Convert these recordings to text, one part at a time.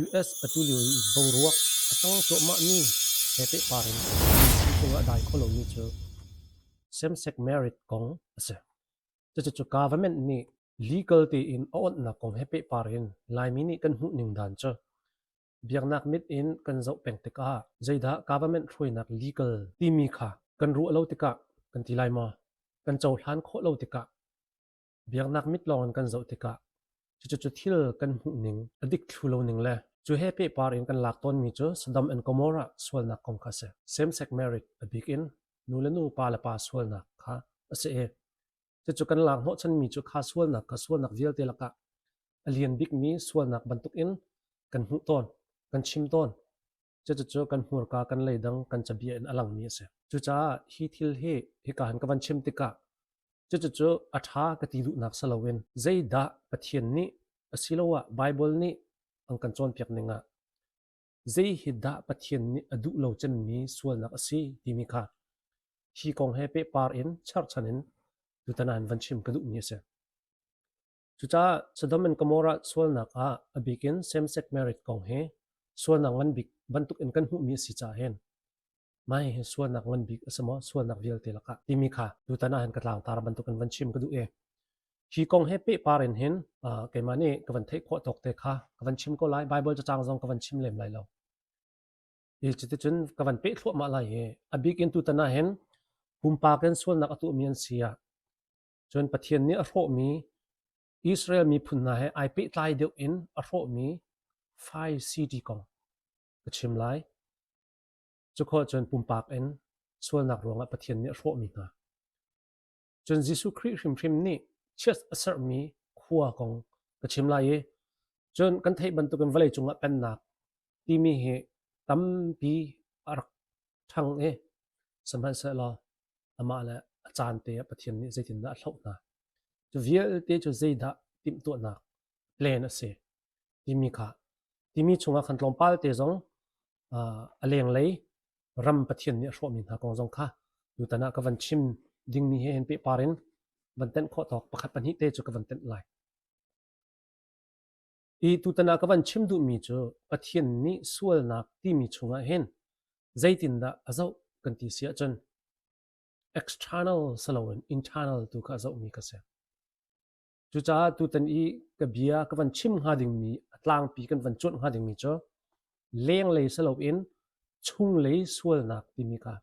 US atu lio i boruak a cang cuahmahmi he pehpar in cungah dai kho lomi cu same-sex marriage kong a si. Cucu government nih legal tein a onhnak kong he pehpar in Laimi nih kan hmuh ning dan cu biaknak mit in kan zoh peng tikah zeidah government hruainak legal timi kha kan ruah lo tikah kan ti lai maw? Kan cohlan khawh lo tikah biaknak mit lawng in kan zoh tikah cucu thil kan hmuh ning a dik thlu lo ning le cu he pehpar in kan lak tawnmi cu Sodom and Gomorrah sualnak kong kha a si. Same-sex marriage a bik in nu le nu, pa le pa sualnak kha a si i cucu kan lak hnawhchanmi cu kha sualnak kha sualnak vialte lakah a lian bikmi sualnak bantuk in kan hmuh tawn, kan chim tawn. Cucu kan hmurka, kan leidang, kan cabia in a langmi a si. Cucaah hi thil hi hika han ka van chim tikah cucu a ṭha ka ti duhnak si loin zeidah Pathian nih asiloah Baibal nih an kan cawnpiak ning ah zei hi dah Pathian nih a duh lo cemmi sualnak a si timi kha hi kong he pehpar in cherhchan in tutan ah van chim ka duhmi a si. Cucaah Sodom and Gomorrah sualnak ah a bik in same-sex marriage kong hi sualnak ngan bik bantuk in kan hmuhmi a si caah hin mah hihi sualnak ngan bik a si maw sualnak vialte lakah timi kha tutan ah hin ka tlangtar bantuk in van chim ka duh i hi kong he pehpar in hin keimah nih ka van theih khawh tawk te kha ka van chim ko lai. Bible cacang zong ka van chim lem lai lo. I cuticun ka van peh thluahmah lai i a bik in tutan ah hin pumpak in sualnak a tuahmi an si ah cun Pathian nih a hrawhmi Israel miphun hna he ai pehtlai deuh in a hrawhmi Fai City kong ka chim lai. Cukhawh cun pumpak in sualnak ruangah Pathian nih a hrawhmi hna. Cun Jesuh Khrih hrimhrim nih chiat a serhmi khua kong ka chim lai i cun kan theih bantukin vawlei cungah pennak timi hi tampi a rak ṭhang i sihmanhsehlaw amah le a caan te ah Pathian nih zeitindah a hloh hna. Cu vialte cu zeidah timhtuahnak plan a si timi kha timi chungah khan tlawmpal te zong a lenglei ram Pathian nih a hrawhmi hna kong zong kha tutan ah ka van chim dingmi he hin pehpar in van tenh khawh tawk pakhat pahnih te cu ka van tenh lai. I tutan ah ka van chim duhmi cu Pathian nih sualnak timi chungah hin zeitindah a zoh kan ti si ahcun external si loin internal tu kha a zohmi ka si. Cucaah tutan i ka bia ka van chim hnga dingmi a tlangpi kan van cuanh hnga dingmi cu lenglei si loin chunglei sualnak timi kha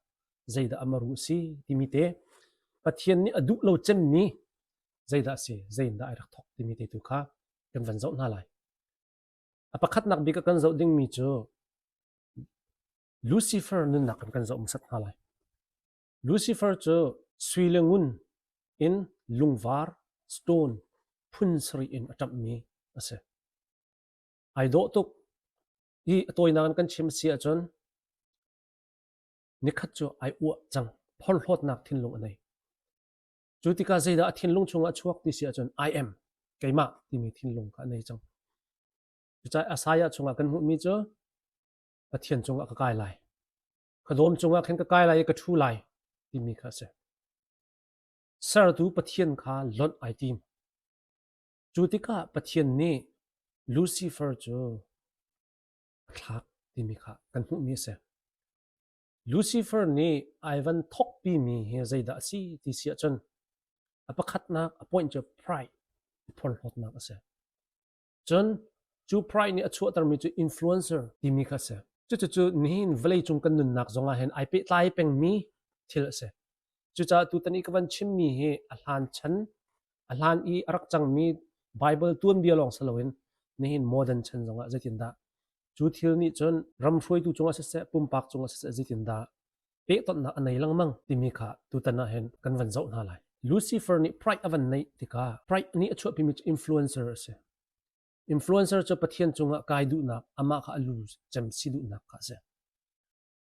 zeidah a maru a si timi te Pathian nih a duh lo cemmi zeidah a si zeiindah ai rak thawk timi te tu kha kan van zoh hna lai. A pakhatnak bik ah kan zoh dingmi cu Lucifer nunnak kan kan zoh hmasat hna lai. Lucifer cu sui le ngun in lungvar stone phun sarih in a ṭamhmi a si. Ai dawh tuk i a tawinak in kan chim si ahcun nikhat cu ai uah cang phorhlawtnak thinlung a nei. Cu tikah zeidah a thinlung chungah a chuak ti si ahcun I am keimah timi thinlung kha a nei cang. Cucaah Isaiah chungah kan hmuhmi cu Pathian cungah ka kai lai. Khuadawm cungah khin ka kai lai i ka ṭhu lai timi kha a si. Sertu Pathian kha lonh ai tim. Cu tikah Pathian nih Lucifer cu a thlak timi kha kan hmuhmi a si. Lucifer nih ai van thawkpimi hi zeidah a si ti si ahcun a pakhatnak a point cu pride, phorhlawtnak a si. Cun cu pride nih a chuahtermi cu influencer timi kha a si. Cucucu nihin vawleicung kan nunnak zongah hin ai pehtlai pengmi thil a si. Cucaah tutan i ka van chimmi hi a hlan chan, a hlan i a rak cangmi Bible tuanbia lawng si loin nihin modern chan zongah zeitindah cu thil nih cun ram hruaitu cungah siseh, pumpak cungah siseh zeitindah pehtonhnak a nei lengmang timi kha tutan ah hin kan van zoh hna lai. Lucifer nih pride a van neih tikah pride nih a chuahpimi cu influencer a si. Influencer cu Pathian cungah kai duhnak, amah kha a lu cem si duhnak kha a si.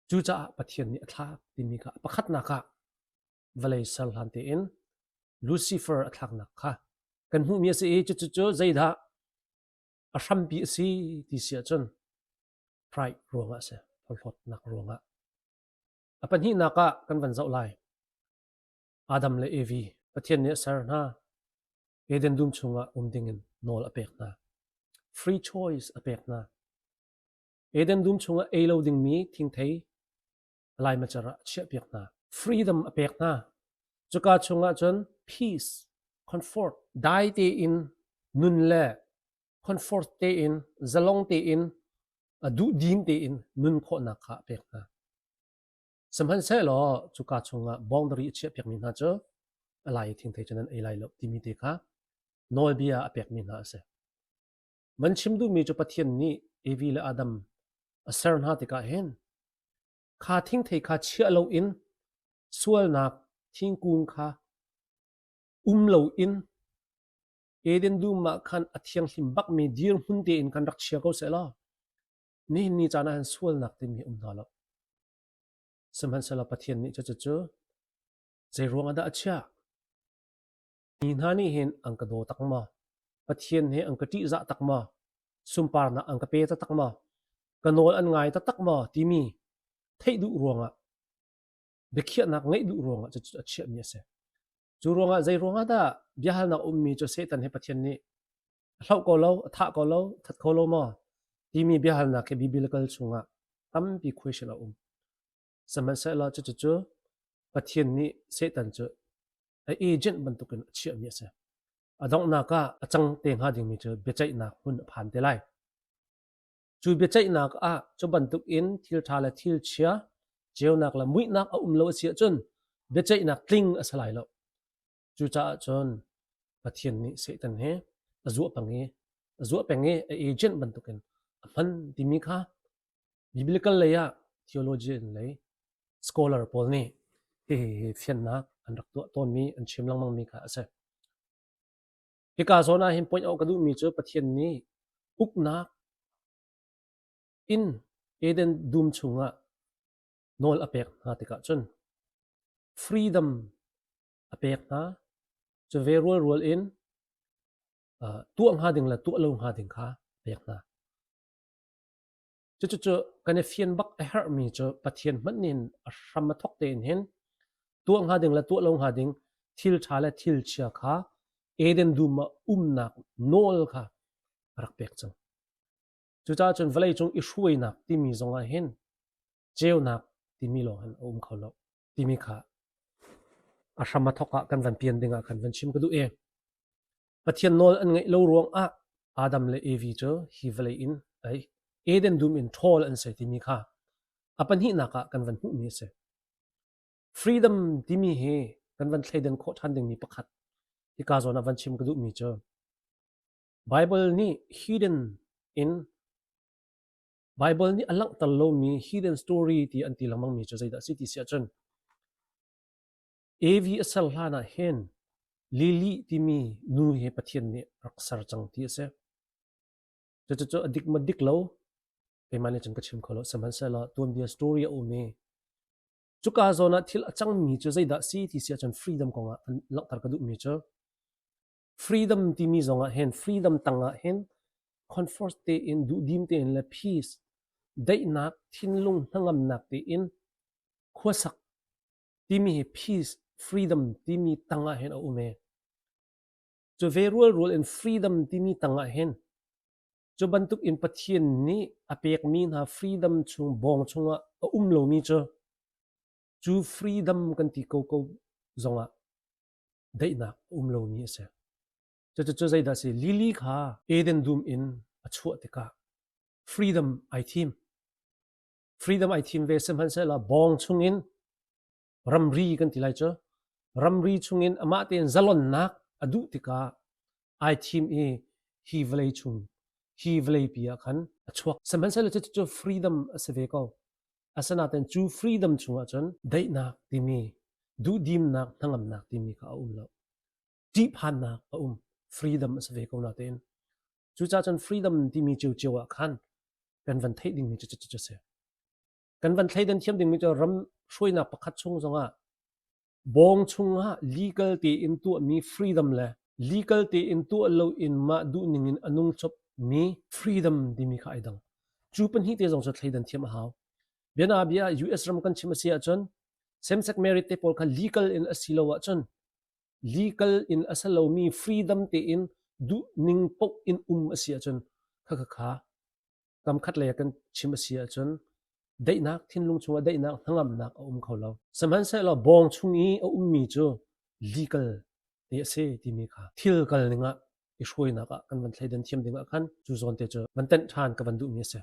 Cucaah Pathian nih a thlak timi kha pakhatnak ah vawlei ser hlan tein Lucifer a thlaknak kha kan hmuhmi a si i cucu cu zeidah a hrampi a si ti si ahcun pride ruangah a si, phorhlawtnak ruangah. A pahnihnak ah kan van zoh lai. Adam le Evi Pathian nih a ser hna. Eden dum chungah um dingin nawl a pek hna. Free choice a pek hna. Eden dum chungah ei lo dingmi thingthei laimacar ah a chiahpiak hna. Freedom a pek hna. Cuka chungah cun peace, comfort, dai tein nun le comfort tein, zalong tein, duhdim tein nun khawhnak kha a pek hna. Sihmanhsehlaw cuka chungah boundary a chiahpiakmi hna cu a lai i thingthei cu nan ei lai lo timi te kha nawlbia a pekmi hna a si. Van chim duhmi cu Pathian nih Evi le Adam a ser hna tikah hin kha thingthei kha chiah loin sualnak thingkung kha um loin Eden dum ah khan a thianghlim bakmi dirhmun tein khan rak chia ko sehlaw nihin ni caan ah hin sualnak timi um hna lo. Sihmanhsehlaw Pathian nih cucu zei ruangah dah a chiah? Mi hna nih hin an ka daw tak maw? Pathian he an ka ṭihzah tak maw? Sunparnak an ka pe taktak maw? Ka nawl an ngai taktak maw? timi theih duh ruangah biakhiahnak ngeih duh ruangah cucu a chiahmi a si. Cu ruangah zei ruangah dah biahalnak ummi cu Satan he Pathian nih a hloh ko lo, a thah ko lo, a that kho lo maw? timi biahalnak hi biblical chungah tampi question a um. Sihmanhsehlaw cucu Pathian nih Satan cu a agent bantukin a chiahmi a si. A donghnak ah a cang te hnga dingmi cu biaceihnak hmun a phan te lai. Cu biaceihnak ah cu bantukin thil ṭha le thil chia, ceunak le muihnak a um lo a si ahcun biaceihnak tling a si lai lo. Cucaah cun Pathian nih Satan he a zuah peng i a zuah peng i a agent bantukin a hman timi kha biblical lei ah theologian lei scholar pawl nih hihi fiannak an rak tuah tawnmi an chim lengmangmi kha a si. Hika zawn ah hin point out ka duhmi cu Pathian nih uknak in Eden dum chungah nawl a pek hna tikah cun freedom a pek hna. Cu ve rualrual in tuah hnga ding le tuah lo hnga ding kha a pek hna. Cucu kan i fian bak a herhmi cu Pathian hmanh nih a hram a thawk tein hin tuah hnga ding le tuah lo hnga ding thil ṭha le thil chia kha Eden dum ah umnak nawl kha a rak pek cang. Cucaah cun vawleicung i hruainak timi zongah hin ceunak timi lawng hin a um kho lo timi kha a hram a thawk ah kan van pian dingah khan van chim ka duh i Pathian nawl an ngaih lo ruangah Adam le Evi cu hi vawlei in ei Eden dum in ṭhawl an si timi kha a pahnihnak ah kan van hmuhmi a si. Freedom timi hi kan van thleidan khawh ṭhan dingmi pakhat hika zawn ah van chim ka duhmi cu Bible nih hidden in Bible nih a langhter lomi hidden story ti an ti lengmangmi cu zeidah a si ti si ahcun Evi a ser hlan ah hin Lili timi nu hi Pathian nih rak ser cang ti a si. Cucu a dik ma dik lo keimah nih cun ka chim kho lo. Sihmanhsehlaw tuanbia story a um i cuka zawn ah thil a cangmi cu zeidah si ti si ahcun freedom kongah an langhter ka duhmi cu freedom timi zongah hin freedom tangah hin comfort tein duhdim tein le peace daihnak thinlung hnangamnak tein khuasak timi hi peace freedom timi tangah hin a um e. Cu ve rualrual in freedom timi tangah hin cu bantuk in Pathian nih a pekmi hna freedom chung bawng chungah a um lomi cu cu freedom kan ti ko ko zongah daihnak a um lomi a si. Cucu zeidah si Lily kha Eden dum in a chuah tikah freedom ai thim. Freedom ai thim ve sihmanhsehlaw bawng chungin ramri kan ti lai cu ramri chungin amah tein zalonnak a duh tikah ai thim i hi vawlei chung hi vawleipi ah khan a chuak. Sihmanhsehlaw cucu freedom a si ve ko. Asinain cu freedom chungah cun daihnak timi duhdimnak hnangamnak timi kha a um lo. Ṭihphannak a um. Freedom a si ve ko natein. Cucaah cun freedom timi ciocio ah khan kan van theih dingmi cu cucu a si. Kan van thleidan thiam dingmi cu ram hruainak pakhat chung zongah bawng chungah legal tein tuahmi freedom le legal tein tuah loin mah duhning in a nung chopmi freedom timi kha ai dang. Cu pahnih te zong cu thleidan thiam a hau. Bianabia US ram kan chim a si ahcun same-sex marriage te pawl kha legal in a si lo ahcun legal in a si lomi freedom tein duhning paoh in um a si ahcun kha kha kha. Kam khat lei ah kan chim a si ahcun daihnak thinlung chungah daihnak hnangamnak a um kho lo. Sihmanhsehlaw bawng chung i a ummi cu legal te a si timi kha thil kal ning ah i hruainak ah kan van thleidan thiam ding ah khan cu zawn te cu van tenh ṭhan ka van duhmi a si.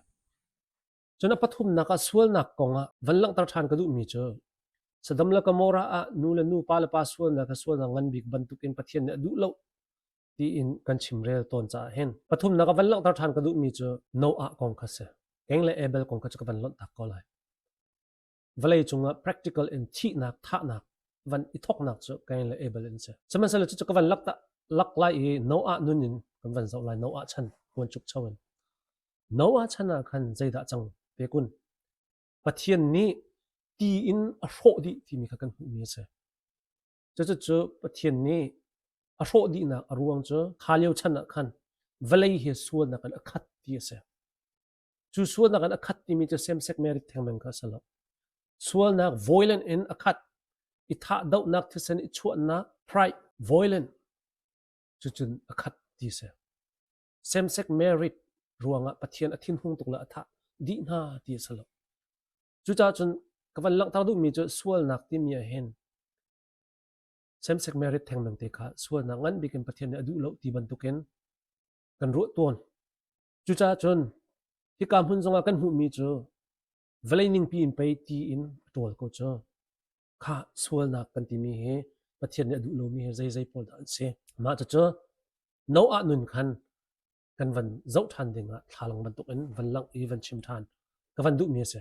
Cun a pathumnak ah sualnak kong ah van langhter ṭhan ka duhmi cu Sodom le Gomorrah ah nu le nu, pa le pa sualnak kha sualnak ngan bik bantukin Pathian nih a duh lo tiin kan chimrel tawn caah hin pathumnak ah van langhter ṭhan ka duhmi cu Noah kong kha si. Keng le Abel kong kha cu ka van lonh tak ko lai. Vawlei cungah practical in thihnak, thahnak van i thoknak cu Cain le Abel in si. Sihmanhsehlaw cucu ka van lak, lak lai i Noah nun in kan van zoh lai. Noah chan puan chuk cho in. Noah chan ah khan zeidah cang te kun? Pathian nih ti in a hrawh dih timi kha kan hmuhmi a si. Cucu Pathian nih a hrawh dihnak a ruang cu kha lio chan ah khan vawlei hi sualnak in a khat ti a si. Cu sualnak in a khat timi cu same-sex marriage thengmang kha a si lo. Sualnak violent in a khat i thah dohnak thisen i chuahnak pride violent cucun a khat ti a si. Same-sex marriage ruangah Pathian a thinhung tuk le a thah dih hna ti a si lo. Cucaah cun ka van langhter duhmi cu sualnak timi ah hin same-sex marriage thengmang te kha sualnak ngan bik in Pathian nih a duh lo ti bantukin kan ruah tawn. Cucaah cun hika hmun zongah kan hmuhmi cu vawlei ningpi in pei ti in a ṭawl ko cu. Khah sualnak kan timi hi Pathian nih a duh lomi hi zeizei pawl dah an si. Mah cucu Noah nun khan kan van zoh ṭhan dingah thlalang bantukin van langh i van chim ṭhan ka van duhmi a si.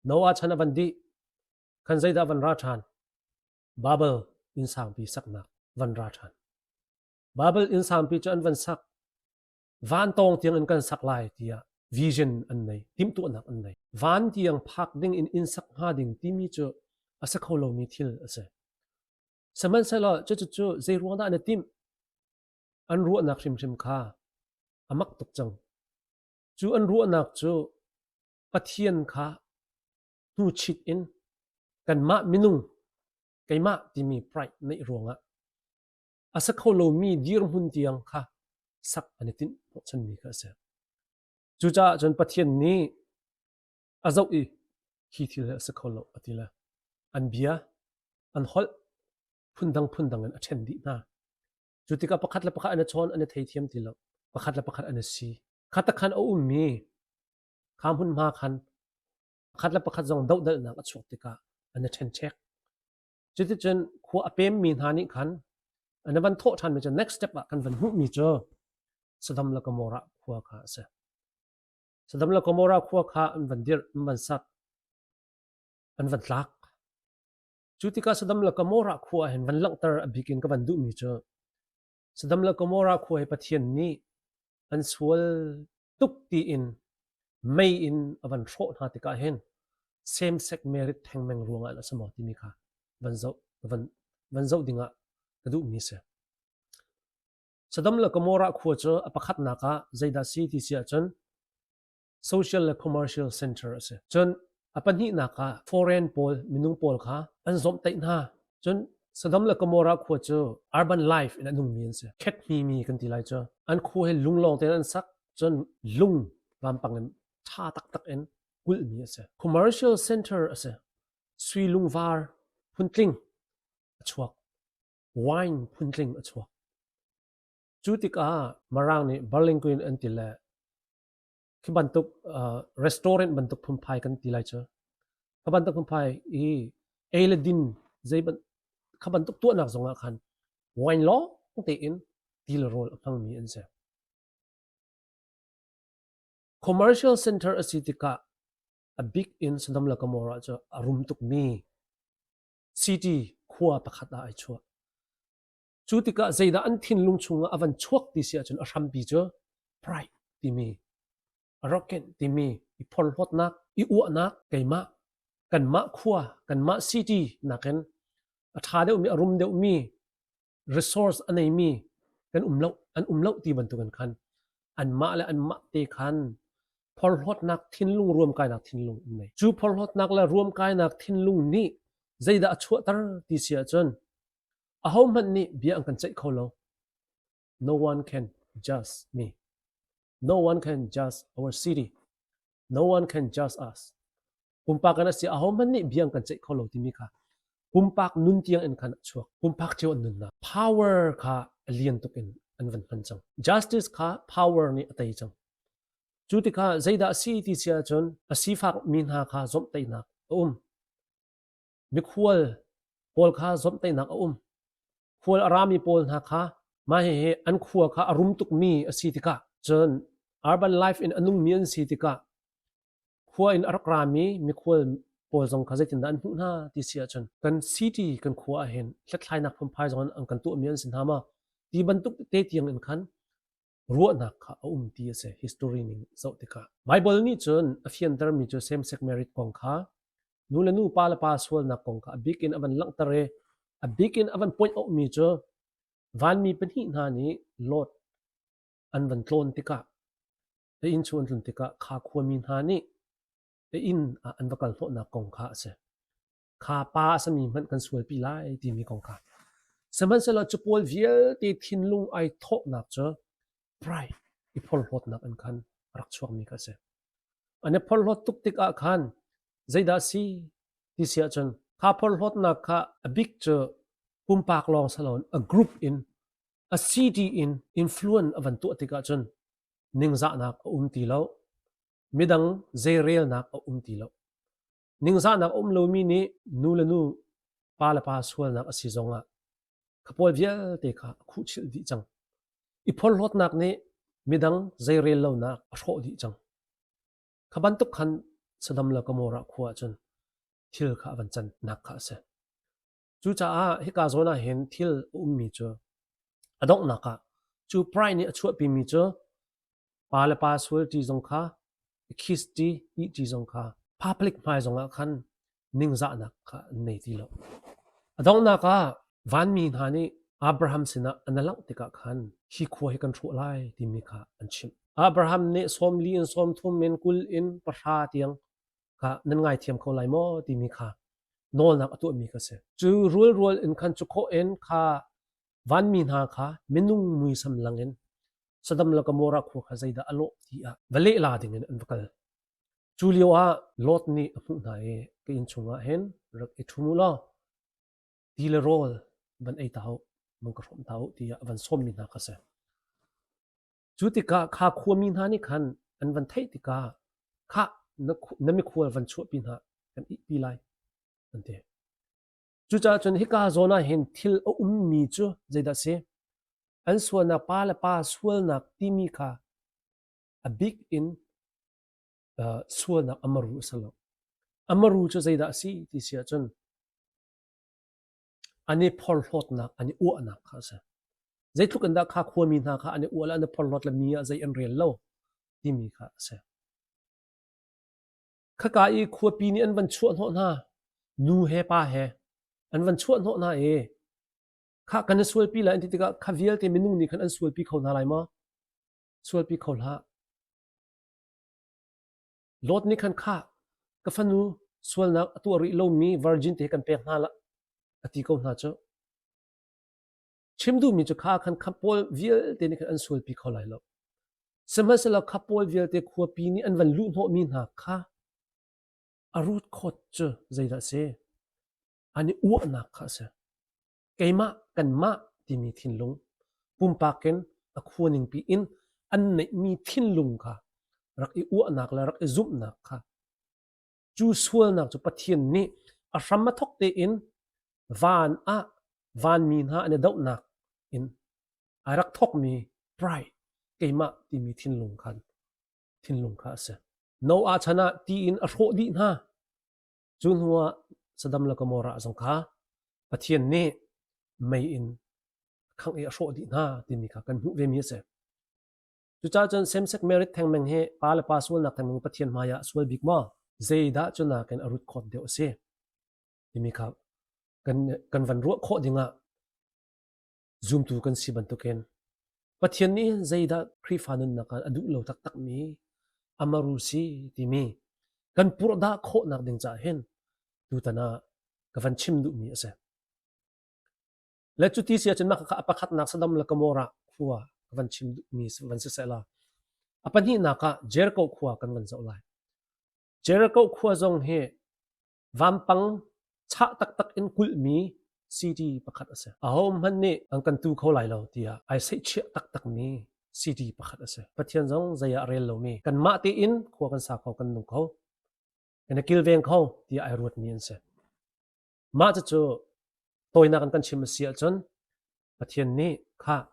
Noah chan a van dih khan zeidah van ra ṭhan? Babel inn sangpi saknak van ra ṭhan. Babel inn sangpi cu an van sak. Van tawng tiang in kan sak lai tiah vision an nei, timhtuahnak an nei. Van tiang phak ding in inn sak hnga ding timi cu a si kho lomi thil a si. Sihmanhsehlaw cucu zei ruang dah na timh? An ruahnak hrimhrim kha a mak tuk cang. Cu an ruahnak cu Pathian kha hnuchit in kanmah minung keimah timi pride neih ruangah a sa kho lomi dirhmun tiang kha sak an i tinh hnawhchanmi kha a si. Cucaah cun Pathian nih a zoh i hi thil hi a si kho lo a ti le an bia, an holh phundang phundang in a ṭhen dih hna. Cu tikah pakhat le pakhat an i chawn, an i theithiam ti lo. Pakhat le pakhat an i si. Khatakhan a ummi kha hmunhma khan pakhat le pakhat zong dohdalhnak a chuak tikah an i ṭhenṭhek. Cuticun khua a pemmi hna nih khan an van thawh ṭhanmi cu next step ah kan van hmuhmi cu Sodom le Gomorrah khua kha a si. Sodom le Gomorrah khua kha an van dirh, an van sak, an van tlak. Cu tikah Sodom le Gomorrah khua ah hin van langhter a bik in ka van duhmi cu Sodom le Gomorrah khua hi Pathian nih an sual tuk tiin mei in a van hrawh hna tikah hin same-sex marriage thengmeng ruangah a si maw timi kha van zoh van van zoh dingah ka duhmi si. Sodom le Gomorrah khua cu a pakhatnak ah zeidah si ti si ahcun social le commercial center a si. Cun a pahnihnak ah foreign pawl minung pawl kha an zawmhtaih hna. Cun Sodom le Gomorrah khua cu urban life in a nungmi an si. Khet hmimi kan ti lai cu. An khua hi lung lawng tein an sak. Cun lung vampang in ṭha taktak in kulhmi a si. Commercial center a si. Sui lungvar phuntling a chuak. Wine phuntling a chuak. Cu tikah Marang nih Berlin an ti le khi bantuk restaurant bantuk phunphai kan ti lai cu kha bantuk phunphai i ei le din zei kha bantuk tuahnak zongah khan wine lawng tein ti le rawl a hmangmi an si. Commercial center a si tikah a big in Sodom le Gomorrah cu a rum tukmi city khua pakhat ah ai chuah. Cu tikah zeidah an thinlung chungah a van chuak ti si ahcun a hrampi cu pride timi, arrogant timi, i phorhlawtnak, i uahnak, keimah, kanmah khua, kanmah city nakin a ṭha deuhmi, a rum deuhmi, resource a neimi kan um lo, an um lo ti bantukin khan anmah le anmah te khan phorhlawtnak thinlung, ruamkainak thinlung an nei. Cu phorhlawtnak le ruamkainak thinlung nih zeidah a chuahter ti si ahcun Ahohmanh nih bia an kan ceih kho lo. No one can judge me. No one can judge our city. No one can judge us. Pumpak in a si ahohmanh nih biang kan ceih kho lo timi kha pumpak nun tiang in khan a chuak. Pumpak cio an nunnak. Power kha a lian tuk in an van hman cang. Justice kha power nih a tei cang. Cu tikah zeidah a si ti si ahcun a sifak mi hna kha zomhtaihnak a um. Mikhual pawl kha zomhtaihnak a um. Khual a rami pawl hna kha mah hihi an khua kha a rum tukmi a si tikah cun urban life in a nungmi an si tikah khua in a rak rami mikhual pawl zong kha zeitindah an hmuh hna ti si ahcun kan city kan khua ah hin hlathlainak phunphai zong an kan tuahmi an si hna ma ti bantuk te tiang in khan ruahnak kha a um ti a si history ning zoh tikah Bible nih cun a fiantermi cu same sex marriage kong kha nu le nu pa le pa sualnak kong kha a bik in a van langhter i a bik in a van point mi cu vanmi pahnih hna nih Lot an van tlawn tikah a inn chung an tlun tikah kha khuami hna nih a inn ah an va kal hnawhnak kong kha a si. Kha pa a sami hmanh kan sualpi lai timi kong kha. Sihmanhsehlaw cu pawl vialte thinlung ai thawhnak cu pride i phorhlawtnak in khan a rak chuakmi kha a si. An i phorhlawt tuk tikah khan zeidah si ti si ahcun kha phorhlawtnak kha a bik cu pumpak lawng si loin a group in a city in influence a van tuah tikah cun ningzahnak a um ti lo midang zeirelnak a um ti lo ningzahnak a um lomi nih nu le nu pa le pa sualnak a si zongah kha pawl vialte kha a khuhchilh dih cang i phorhlawtnak nih midang zeirel lonak a hrawh dih cang kha bantuk khan Sodom le Gomorrah khua ah cun thil kha a van can nak kha a si Cucaah hika zawn ah hin thil a ummi cu a donghnak ah cu pride nih a chuahpimi cu pa le pa sual ṭi zong kha kiss ṭi ih ṭi zong kha public hmai zongah khan ningzahnak kha an nei ti lo. A donghnak ah vanmi hna nih Abraham sinah an langh tikah khan hi khua hi kan hrawh lai timi kha an chimh. Abraham nih 40 in 30 in 20 in 10 tiang kha nan ngaithiam kho lai maw timi kha nawlnak a tuahmi kha si. Cu rualrual in khan cu khawh in kha vanmi hna kha minung muisam langin Sodom le Gomorrah khua kha zeidah a lawh ti ah va lehla dingin an va kal. Cu lio ah Lot nih a hmuh hna i ka inn chungah hin rak i ṭhum u law ti le rawl van ei ta u, van ka hrawm ta u tiah a van sawmmi hna kha si. Cu tikah kha khuami hna nih khan an van theih tikah khah na mikhual van chuahpi hna kan ihpi lai an ti. Cucaah cun hika zawn ah hin thil a ummi cu zeidah si? An sualnak pa le pa sualnak timi kha a bik in sualnak a maru a si lo. A maru cu zeidah a si ti si ahcun an i phorhlawtnak, an i uahnak kha a si. Zeitluk in dah kha khuami hna kha an i uah le an i phorhlawt le mi ah zei an rel lo timi kha a si. Khaka i khuapi nih an van chuah hnawh hna, nu he pa he an van chuah hnawh hna i kha kan i sualpi lai an ti tikah kha vialte minung nih khan an sualpi kho hna lai maw? Sualpi kho hlah. Lot nih khan khah ka fanu sualnak a tuah rih lomi virgin te kan pek hna lah a ti ko hna cu. Chim duhmi cu kha khan kha pawl vialte nih khan an sualpi kho lai lo. Sihmanhsehlaw kha pawl vialte khuapi nih an van luhhnawhmi hna kha a root khawt cu zeidah a si? An i uahnak kha a si. Keimah kanmah timi thinlung pumpak in a khua ningpi in an neihmi thinlung kha rak i uahnak le rak i zumhnak kha cu sualnak cu Pathian nih a hram a thawk tein van ah vanmi hna an i dohnak in ai rak thawkmi pride keimah timi thinlung khan thinlung kha a si. Noah chan ah ti in a hrawh dih hna. Cu hnuah Sodom le Gomorrah zong kha Pathian nih mei in a khangh i a hrawh dih hna timi kha kan hmuh vemi a si. Cucaah cun same-sex marriage thengmeng hi pa le pa sualnak thengmeng Pathian hmaiah a sual bik maw? Zeidah cu nakin a rut khawt deuh a si timi kha kan, kan van ruah khawh dingah zumtu kan si bantukin Pathian nih zeidah Khrihfa nunnak ah a duh lo taktakmi amaru si timi kan purhdah khawhnak ding caah hin tutan ah ka van chim duhmi a si. Le cuti si ahcun mah kha a pakhatnak Sodom le Gomorrah khua ka van chim duhmi van si seh la. A pahnihnak ah Jericho khua kan van zoh lai. Jericho khua zong hi vampang chah taktak in kulhmi city pakhat a si. Ahohmanh nih an kan tu kho lai lo tiah ai seihchiah taktakmi city pakhat a si. Pathian zong zei ah a rel lomi kanmah tein khua kan sa kho, kan nung kho, kan i kilveng kho tiah ai ruatmi an si. Mah cucu tawinak in kan chim a si ahcun Pathian nih khah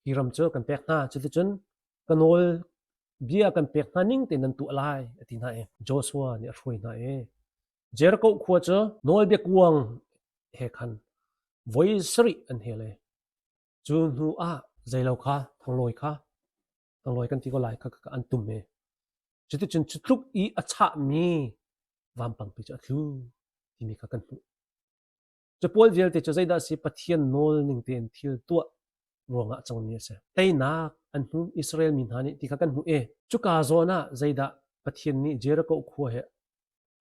hi ram cu kan pek hna cuticun ka nawl bia kan pek hna ning tein nan tuah lai a ti hna i Joshua nih a hruai hna i Jericho khua cu nawlbia kuang he khan voi sarih an hel i cu hnu ah zeilo kha thanglawi kha thanglawi kan ti ko lai kha an tum i cuticun cu tluk i a chahmi vampangpi cu a tlu timi kha kan hmuh. Capawl vialte cu zeidah a si? Pathian nawl ning tein thil tuah ruangah a cangmi a si. Teinak an hmu Israel mi hna nih ti kha kan hmuh i cuka zawn ah zeidah Pathian nih Jericho khua he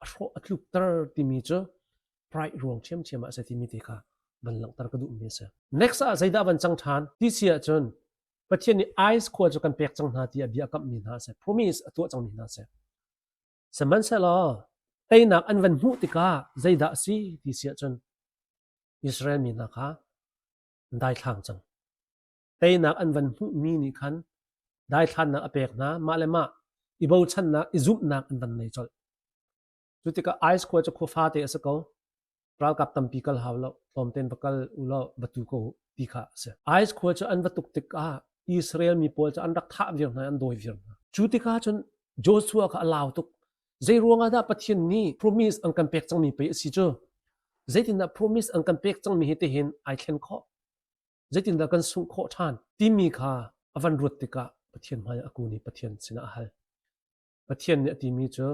a hrawh a tlukter timi cu pride ruang ṭhiamṭhiam ah a si timi te kha van langhter ka duhmi a si. Next ah zeidah van cang ṭhan ti si ahcun Pathian nih Ice khua cu kan pek cang hna tiah bia a kamhmi hna a si. Promise a tuah cangmi hna a si. Sihmanhsehlaw teinak an van hmuh tikah zeidah a si ti si ahcun Israel mi hna kha an daithlang cang. Teinak an van hmuhmi nih khan daithlannak a pek hna, mah le mah i bochannak, i zumhnak an van nei colh. Cu tikah Ais khua cu khua fate a si ko. Ralkap tampi kal hau lo, tlawmten va kal u law va tu ko u ti kha a si. Ais khua cu an va tuk tikah Israel mi pawl cu an rak thah viar hna, an dawi viar hna. Cu tikah cun Joshua kha a lau tuk. Zei ruangah dah Pathian nih promise an kan pek cangmi pei a si cu? Zeitindah promise an kan pek cangmi hi tihin ai thlen khawh? Zeitindah kan sungh khawh ṭhan? Timi kha a van ruat tikah Pathian hmai ah a kun i Pathian sinah a hal. Pathian nih a timi cu,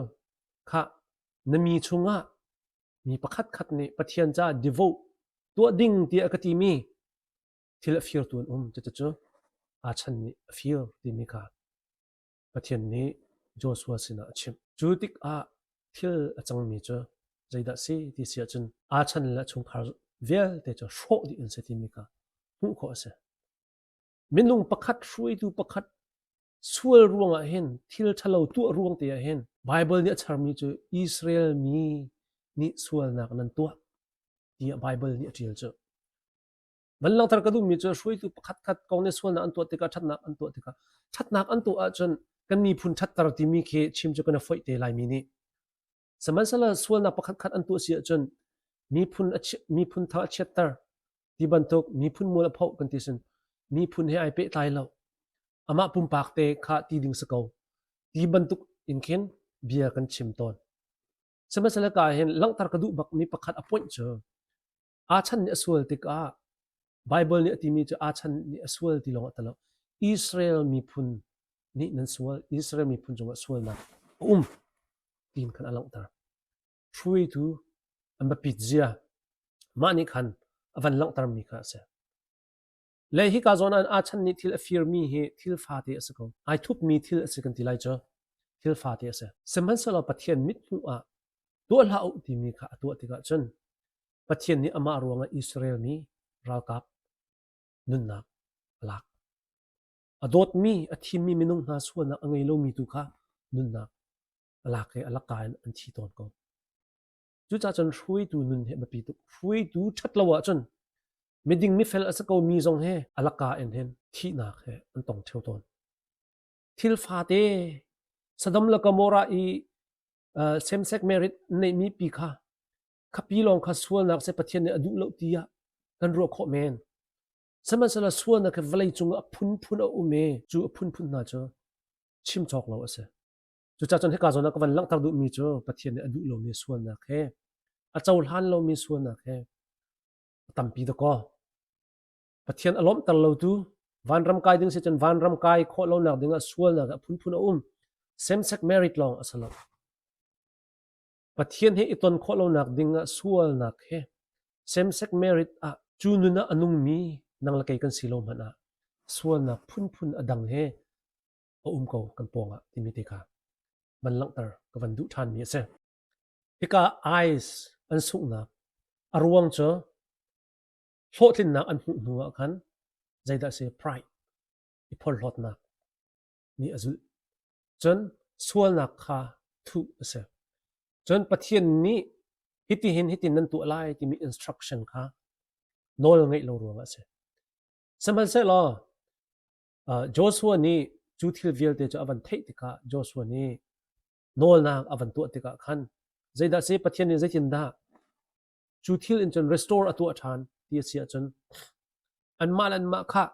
Khah, na mi chungah mi pakhatkhat nih Pathian caah devote tuah ding tiah a ka timi thil a firtu an um. Cucu Achan nih a fir timi kha Pathian nih Joshua sinah a chimh. Cu tikah thil a cangmi cu zeidah si ti si ahcun Achan le a chungkhar vialte cu hrawh dih an si timi kha hmuh khawh a si. Minung pakhat hruaitu pakhat sual ruangah hin thil ṭhalo tuah ruang te ah hin Baibal nih a charmi cu Israel mi nih sualnak nan tuah tiah Baibal nih a ṭial cu. Van langhter ka duhmi cu hruaitu pakhat khat kong nih sualnak an tuah tikah ṭhatnak an tuah tikah ṭhatnak an tuah ahcun kan miphun ṭhatter timi khi chim cu kan i foih te laimi nih. Sihmanhsehlaw sualnak pakhat khat an tuah si ahcun miphun a miphun thang a chiatter ti bantuk miphun mual a phoh kan ti sin miphun he ai pehtlai lo amah pumpak te kha ti ding si ko ti bantuk in khin bia kan chim tawn. Sihmanhsehlaw ka hin langhter ka duh bak mi pakhat a point cu Achan nih a sual tikah Baibal nih a timi cu Achan nih a sual ti lawng a ti lo. Israel miphun nih nan sual, Israel miphun cungah sualnak a um tiin khan a langhter. Hruaitu an biapit zia mah nih khan a van langhtermi kha a si. Le hika zawn ah Achan nih thil a firmi hi thil fate a si ko. Ai thupmi thil a si kan ti lai cu. Thil fate a si. Sihmanhsehlaw Pathian mithmuh ah tuah hlah u timi kha a tuah tikah cun Pathian nih amah ruangah Israel mi ralkap nunnak a lak. A dawtmi, a thimmi minung hna sualnak a ngei lomi tu kha nunnak a lak i a laka in an thi tawn ko. Cucaah cun hruaitu nun hi a biapi tuk. Hruaitu ṭhat lo ahcun miding mifel a si komi zong he a laka in hin thihnak he an tong ṭheo tawn. Thil fate Sodom le Gomorrah i same-sex marriage neihmi pi kha khapi lawng kha sualnak seh Pathian nih a duh lo tiah kan ruah khawh men. Sihmanhsehlaw sualnak khi vawlei cung ah a phunphun a um i cu a phunphun hna cu chim cawk lo a si. Cucaah cun hika zawn ah ka van langhter duhmi cu Pathian nih a duh lomi sualnak he a cohlan lomi sualnak he a tampi dakaw. Pathian a lawmhter lotu vanram kai ding si cun vanram kai khawh lonak dingah sualnak a phunphun a um. Same-sex marriage lawng a si lo. Pathian he i ton khawh lonak dingah sualnak he same-sex marriage ah cu nun ah a nungmi nang le kei kan si lo hmanh ah sualnak phunphun a dang he a um ko kan pawngah timi te kha van langhter ka van duh ṭhanmi a si. Hika eyes an sunghnak a ruang cu hlawhtlinnak an hmuh hnu ah khan zeidah a si pride i phorhlawtnak nih a zulh. Cun sualnak kha thuh a si. Cun Pathian nih hitihin hitin nan tuah lai timi instruction kha nawl ngeih lo ruangah a si. Sihmanhsehlaw Joshua nih cu thil vialte cu a van theih tikah Joshua nih nawlnak a van tuah tikah khan zeidah si Pathian nih zeitindah cu thil in cun restore a tuah ṭhan ti a si ahcun anmah le anmah kha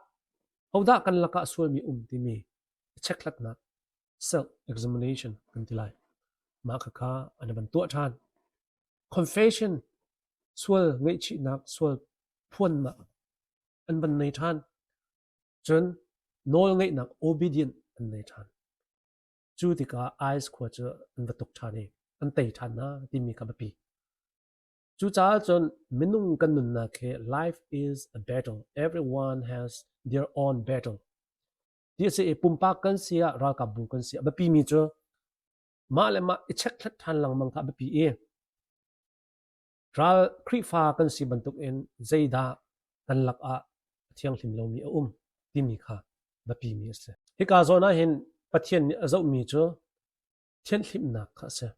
hodah kan lakah sualmi um timi chekhlatnak self examination kan ti lai. Mah khakha an van tuah ṭhan. Confession sual ngaihchihnak sual phuannak an van nei ṭhan. Cun nawl ngeihnak obedient an nei ṭhan. Cu tikah Ais khua cu an va tuk ṭhan i an tei ṭhan hna timi kha biapi. Cucaah cun minung kan nunnak hi life is a battle. Everyone has their own battle. Ti a si i pumpak kan si ah ralkapbu kan si ah biapi mi cu mah le mah i chekhlat ṭhan lengmang kha a biapi i ral Khrihfa kan si bantukin zeidah kan lakah a thianghlim lomi a um timi kha biapi mi a si. Hika zawn ah hin Pathian nih a zohmi cu thianhhlimhnak kha a si.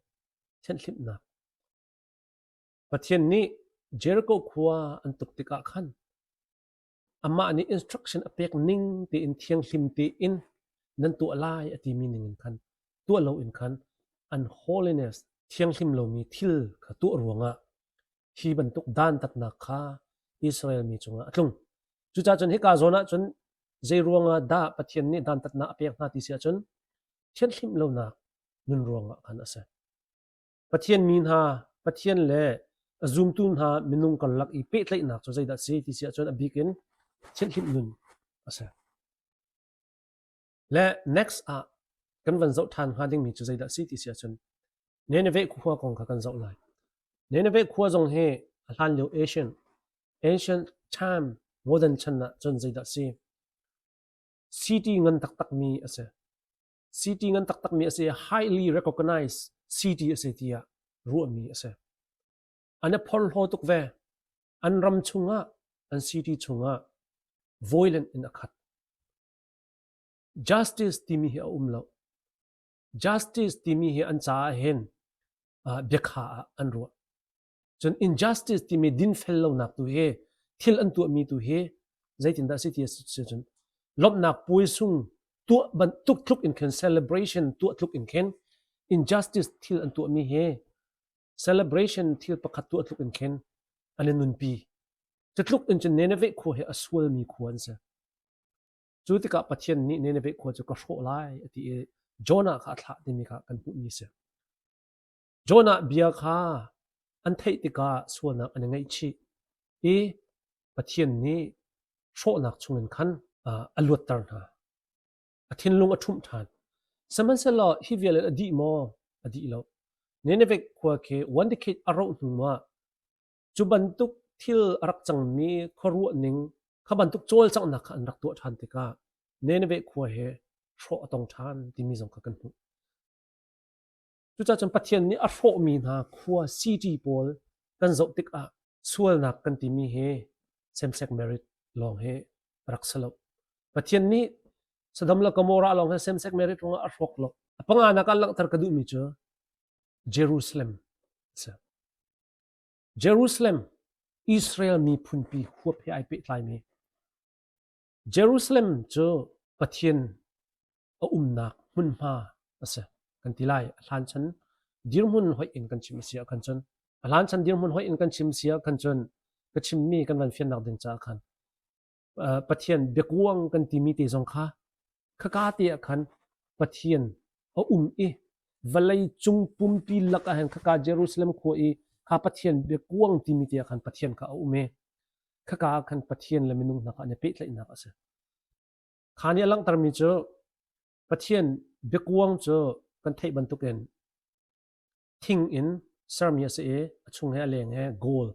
Thianhhlimhnak. Pathian nih Jericho khua an tuk tikah khan amah nih instruction a pek ning tein thianghlim tein nan tuah lai a timi ning in khan tuah loin khan an holiness thianghlim lomi thil kha tuah ruangah hi bantuk dantatnak kha Israel mi cungah a tlung. Cucaah cun hika zawn ah cun zei ruangah dah Pathian nih dantatnak a pek hna ti si ahcun thianhhlimh lonak nun ruangah khan a si. Pathian mi hna, Pathian le a zumtu hna minung karlak i pehtlaihnak cu zeidah a si ti si ahcun a bik in thianhhlimh nun a si. Le next ah kan van zoh ṭhan hnga dingmi cu zeidah a si ti si ahcun Nineveh khua kong kha kan zoh lai. Nineveh khua zong hi a hlanlio Asian ancient time modern chan ah cun zeidah a si? City ngan taktakmi a si. City ngan taktakmi a si. Highly recognized city a si tiah ruahmi a si. An i phorhlaw tuk ve. An ram chungah, an city chungah violent in a khat. Justice timi hi a um lo. Justice timi hi an caah hin biakha ah an ruah. Cun injustice timi dinfel lonak tu hi thil an tuahmi tu hi zeitindah si ti a si cun lawmhnak puai sung tuah bantuk tluk in khin celebration tuah tluk in khin injustice thil an tuahmi hi celebration thil pakhat tuah tluk in khin an i nunpi. Cu tluk in cun Nineveh khua hi a sualmi khua an si. Cu tikah Pathian nih Nineveh khua cu ka hrawh lai a ti i Jonah kha a thlah timi kha kan hmuhmi a si. Jonah bia kha an theih tikah sualnak an i ngaihchih i Pathian nih hrawhnak chungin khan a luatter hna. A thinlung a ṭhumh ṭhan. Sihmanhsehlaw hi vial in a dih maw? A dih lo. Nineveh khua khi one decade a rauh hnu ah Cu bantuk thil a rak cangmi khuaruah ning kha bantuk cawlcanghnak kha an rak tuah ṭhan tikah Nineveh khua he hrawh a tong ṭhan timi zong kha kan hmuh. Cucaah cun Pathian nih a hrawhmi hna khua city pawl kan zoh tikah sualnak kan timi hi same-sex marriage lawng hi a rak si lo. Pathian nih Sodom le Gomorrah lawng hi same-sex marriage ruangah a hrawk lo. A panganak ah langhter ka duhmi cu Jerusalem a si. Jerusalem, Israel miphunpi huap he ai pehtlaimi. Jerusalem cu Pathian a umnak hmunhma a si kan ti lai. A hlan chan dirhmun hoih in kan chim a si ahkhan cun a hlan chan dirhmun hoih in kan chim si ahkhan cun ka chimmi kan van fiannak ding caah khan Pathian biakuang kan timi te zong kha khaka te ah khan Pathian a um i vawlei cung pumpi lak ah hin khaka Jerusalem khua i kha Pathian biakuang timi te ah khan Pathian kha a um i khaka ah khan Pathian le minung hna kha an i pehtlaihnak a si. Kha nih a langhtermi cu Pathian biakuang cu kan theih bantukin thing in sermi a si i a chung he a leng he gold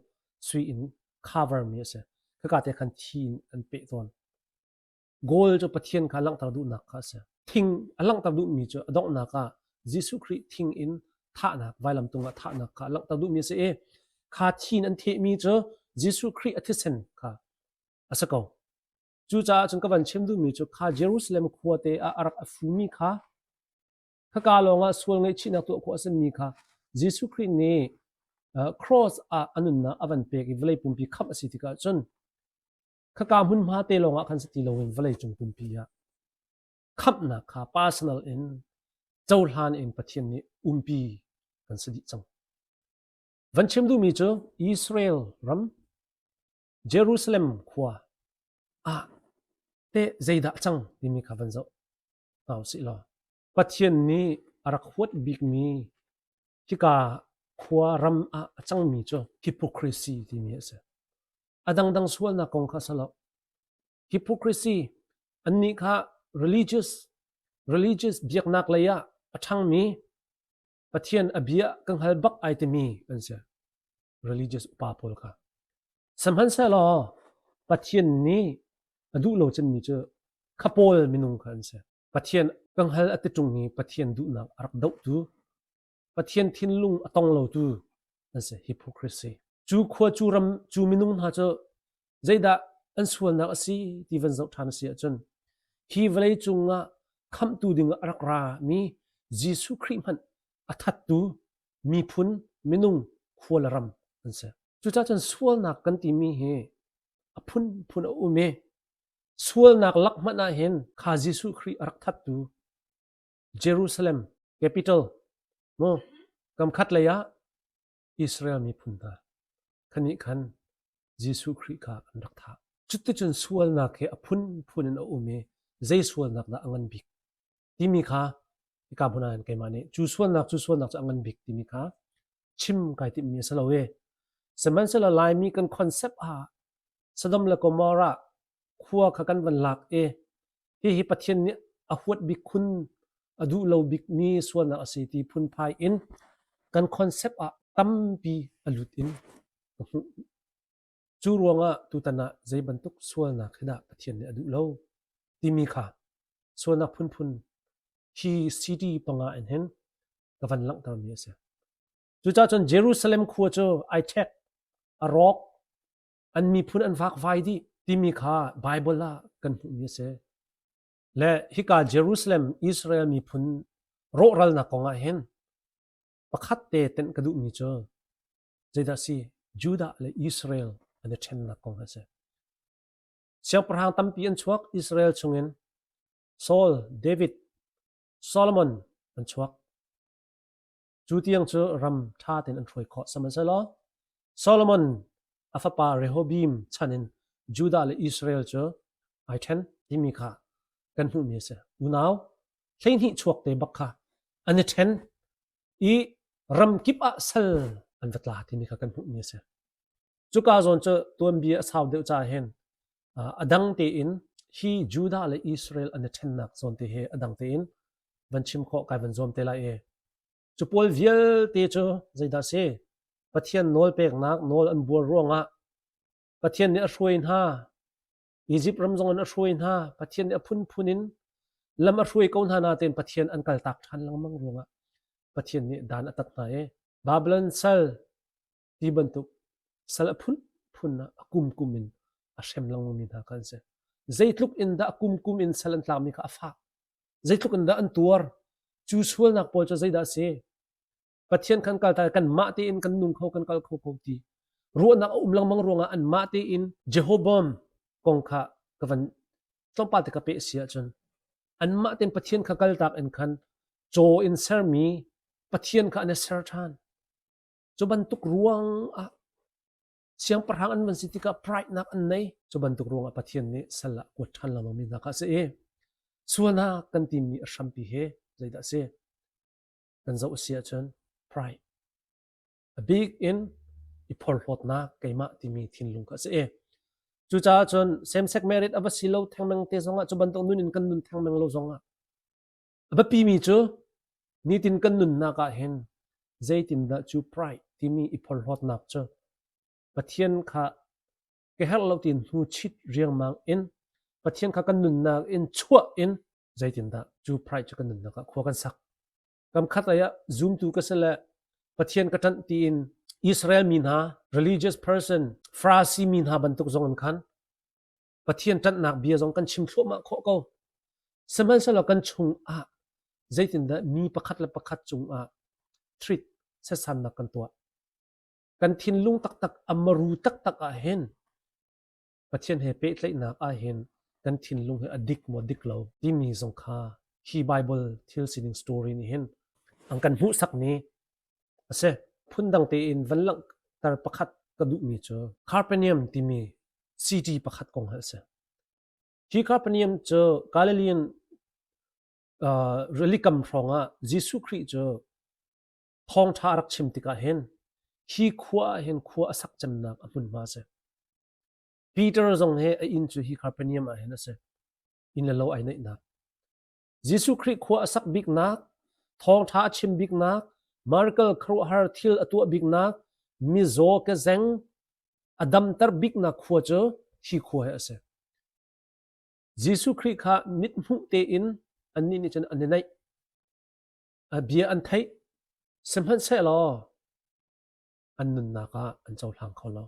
sui in cover mi a si. Khaka te khan thi in an peh tawn. Gold cu Pathian kha langhter duhnak kha a si. Thing a langhter duhmi cu a donghnak ah Jesuh Khrih thing in thahnak vailam tung ah thahnak kha a langhter duhmi a si i kha thi in an thehmi cu Jesuh Khrih a thisen kha a si ko. Cucaah cun ka van chim duhmi cu kha Jerusalem khua te ah a rak a fumi kha. Khaka lawngah sual ngaihchihnak tuah khawh a simi kha Jesuh Khrih nih cross ah a nunnak a van pek i vawlei pumpi khamh a si tikah cun khaka hmunhma te lawngah khan si ti loin vawlei cung pumpi ah khamhnak kha personal in cohlan in Pathian nih umpi kan si dih cang. Van chim duhmi cu Israel ram Jerusalem khua ah teh zeidah cang timi kha van zoh hna usih law Pathian nih a rak huat bikmi hika khua ram ah a cangmi cu hypocrisy timi a si. A dangdang sualnak kong kha a si lo. Hypocrisy annih kha religious biaknak lei ah a ṭhangmi Pathian a bia ka hngal bak ai timi an si. Religious upa pawl kha. Sihmanhsehlaw Pathian nih a duh lo cemmi cu kha pawl minung kha an si. Pathian ka hngal a ti ṭung i Pathian duhnak a rak dohtu, Pathian thinlung a tong lotu an si. Hypocrisy. Cu khua cu ram cu minung hna cu zeidah an sualnak a si ti van zoh ṭhan a si ahcun hi vawlei cungah khamhtu ding ah a rak ra mi Jesuh Khrih hmanh a thattu miphun minung khua le ram an si. Cucaah cun sualnak kan timi hi a phunphun a um i sualnak lak hmanh ah hin kha Jesuh Khrih a rak thattu Jerusalem capital mu kam khat lei ah Israel miphun hna khanih khan Jesuh Khrih kha an rak thah. Cuticun sualnak hi a phunphun in a um i zei sualnak dah a ngan bik timi kha hika hmun ah hin keimah nih cu sualnak cu sualnak cu a ngan bik timi kha chim kai timhmi a si lo i sihmanhsehlaw Laimi kan concept ah Sodom le Gomorrah khua kha kan van lak i hihi Pathian nih a huat bik khun a duh lo bikmi sualnak a si ti phunphai in kan concept ah tampi a lut in ka hmuh. Cu ruangah tutan ah zei bantuk sualnak hi dah Pathian nih a duh lo timi kha sualnak phunphun hi city panga in hin ka van langhtermi a si. Cucaah cun Jerusalem khua cu ai ṭhek, a rawk, an miphun an vakvai dih timi kha Baibal ah kan hmuhmi a si. Le hika Jerusalem Israel miphun rawhralnak kong ah hin pakhat te tenh ka duhmi cu zeidah si Judah le Israel an i ṭhennak kong a si. Siangpahrang tampi an chuak Israel chungin Saul, David, Solomon an chuak. Cu tiang cu ram ṭha tein an hruai khawh. Sihmanhsehlaw Solomon a fapa Rehoboam chan in Judah le Israel cu ai ṭhen timi kha kan hmuhmi a si. Unau 12 chuak te bak kha an i ṭhen i ram kip ah sal an va tla timi kha kan hmuhmi a si. Cuka zawn cu tuanbia a sau deuh caah hin a dang tein hi Judah le Israel an i ṭhennak zawn te hi a dang tein van chim khawh kai van zuam te lai i cu pawl vialte cu zeidah si Pathian nawl peknak nawl an buar ruangah Pathian nih a hruai hna Egypt ram zong in a hruai hna Pathian nih a phunphun in lam a hruai ko hna natein Pathian an kaltak ṭhan lengmang ruangah Pathian nih dan a tat hna i Babylon sal ti bantuk sal a phunphun ah a kumkum in a hrem lengmangmi hna kha an si. Zeitluk in dah a kumkum in sal an tlakmi kha a fak. Zeitluk in dah an tuar. Cu sualnak pawl cu zeidah a si? Pathian kan kal ta kan mah tein kan nung kho kan kal kho ko ti ruahnak a um lengmang ruangah an mah tein Jehoboam kong kha ka van tlawmpal te ka peh si ahcun anmah tein Pathian kha kaltak in khan caw in sermi Pathian kha an i ser ṭhan. Cu bantuk ruang ah siangpahrang an van si tikah pride nak an nei. Cu bantuk ruang ah Pathian nih sal ah kuat ṭhan lengmang mi hna kha a si i sualnak kan timi a hrampi hi zeidah a si? Kan zoh a si ahcun pride. A bik in i phorhlawtnak keimah timi thinlung kha a si i cucaah cun same-sex marriage a va si lo thengmang te zongah cu bantuk nun in kan nun thengmang lo zongah A biapimi cu nitin kan nunnak ah hin zeitindah cu pride timi i phorhlawtnak cu Pathian kha ka herh lo tiin hnu chit riangmang in Pathian kha kan nunnak in chuah in zeitindah cu pride cu kan nunnak ah khua kan sak. Kam khat lei ah zumtu ka si le Pathian ka ṭanh tiin Israel mi hna religious person Farasi mi hna bantuk zong in khan Pathian ṭanhnak bia zong kan chim thluahmah khawh ko. Sihmanhsehlaw kan chungah. Zeitindah mi pakhat le pakhat cungah treat setsannak kan tuah? Kan thinlung taktak a maru taktak ah hin Pathian he pehtlaihnak ah hin kan thinlung hi a dik maw dik lo timi zong kha hi Bible thil sining story nih hin an kan hmuhsakmi a si. Phundang tein van langhter pakhat ka duhmi cu Capernaum timi city pakhat kong hi a si. Hi Capernaum cu Galilean rili kam hrawngah Jesuh Khrih cu thawngṭha a rak chim tikah hin hi khua ah hin khua a sak cemnak a hmunhma a si. Peter zong he a inn cu hi Capernaum ah hin a si. Inn le lo ai neihnak. Jesuh Khrih khua a sak biknak, thawngṭha a chim biknak, miracle khuaruahhar thil a tuah biknak, mizaw kezeng a damter biknak khua cu hi khua hi a si. Jesuh Khrih kha mithmuh tein annih nih cun an i naih. A bia an theih. Sihmanhsehlaw an nunnak ah an cohlang kho lo.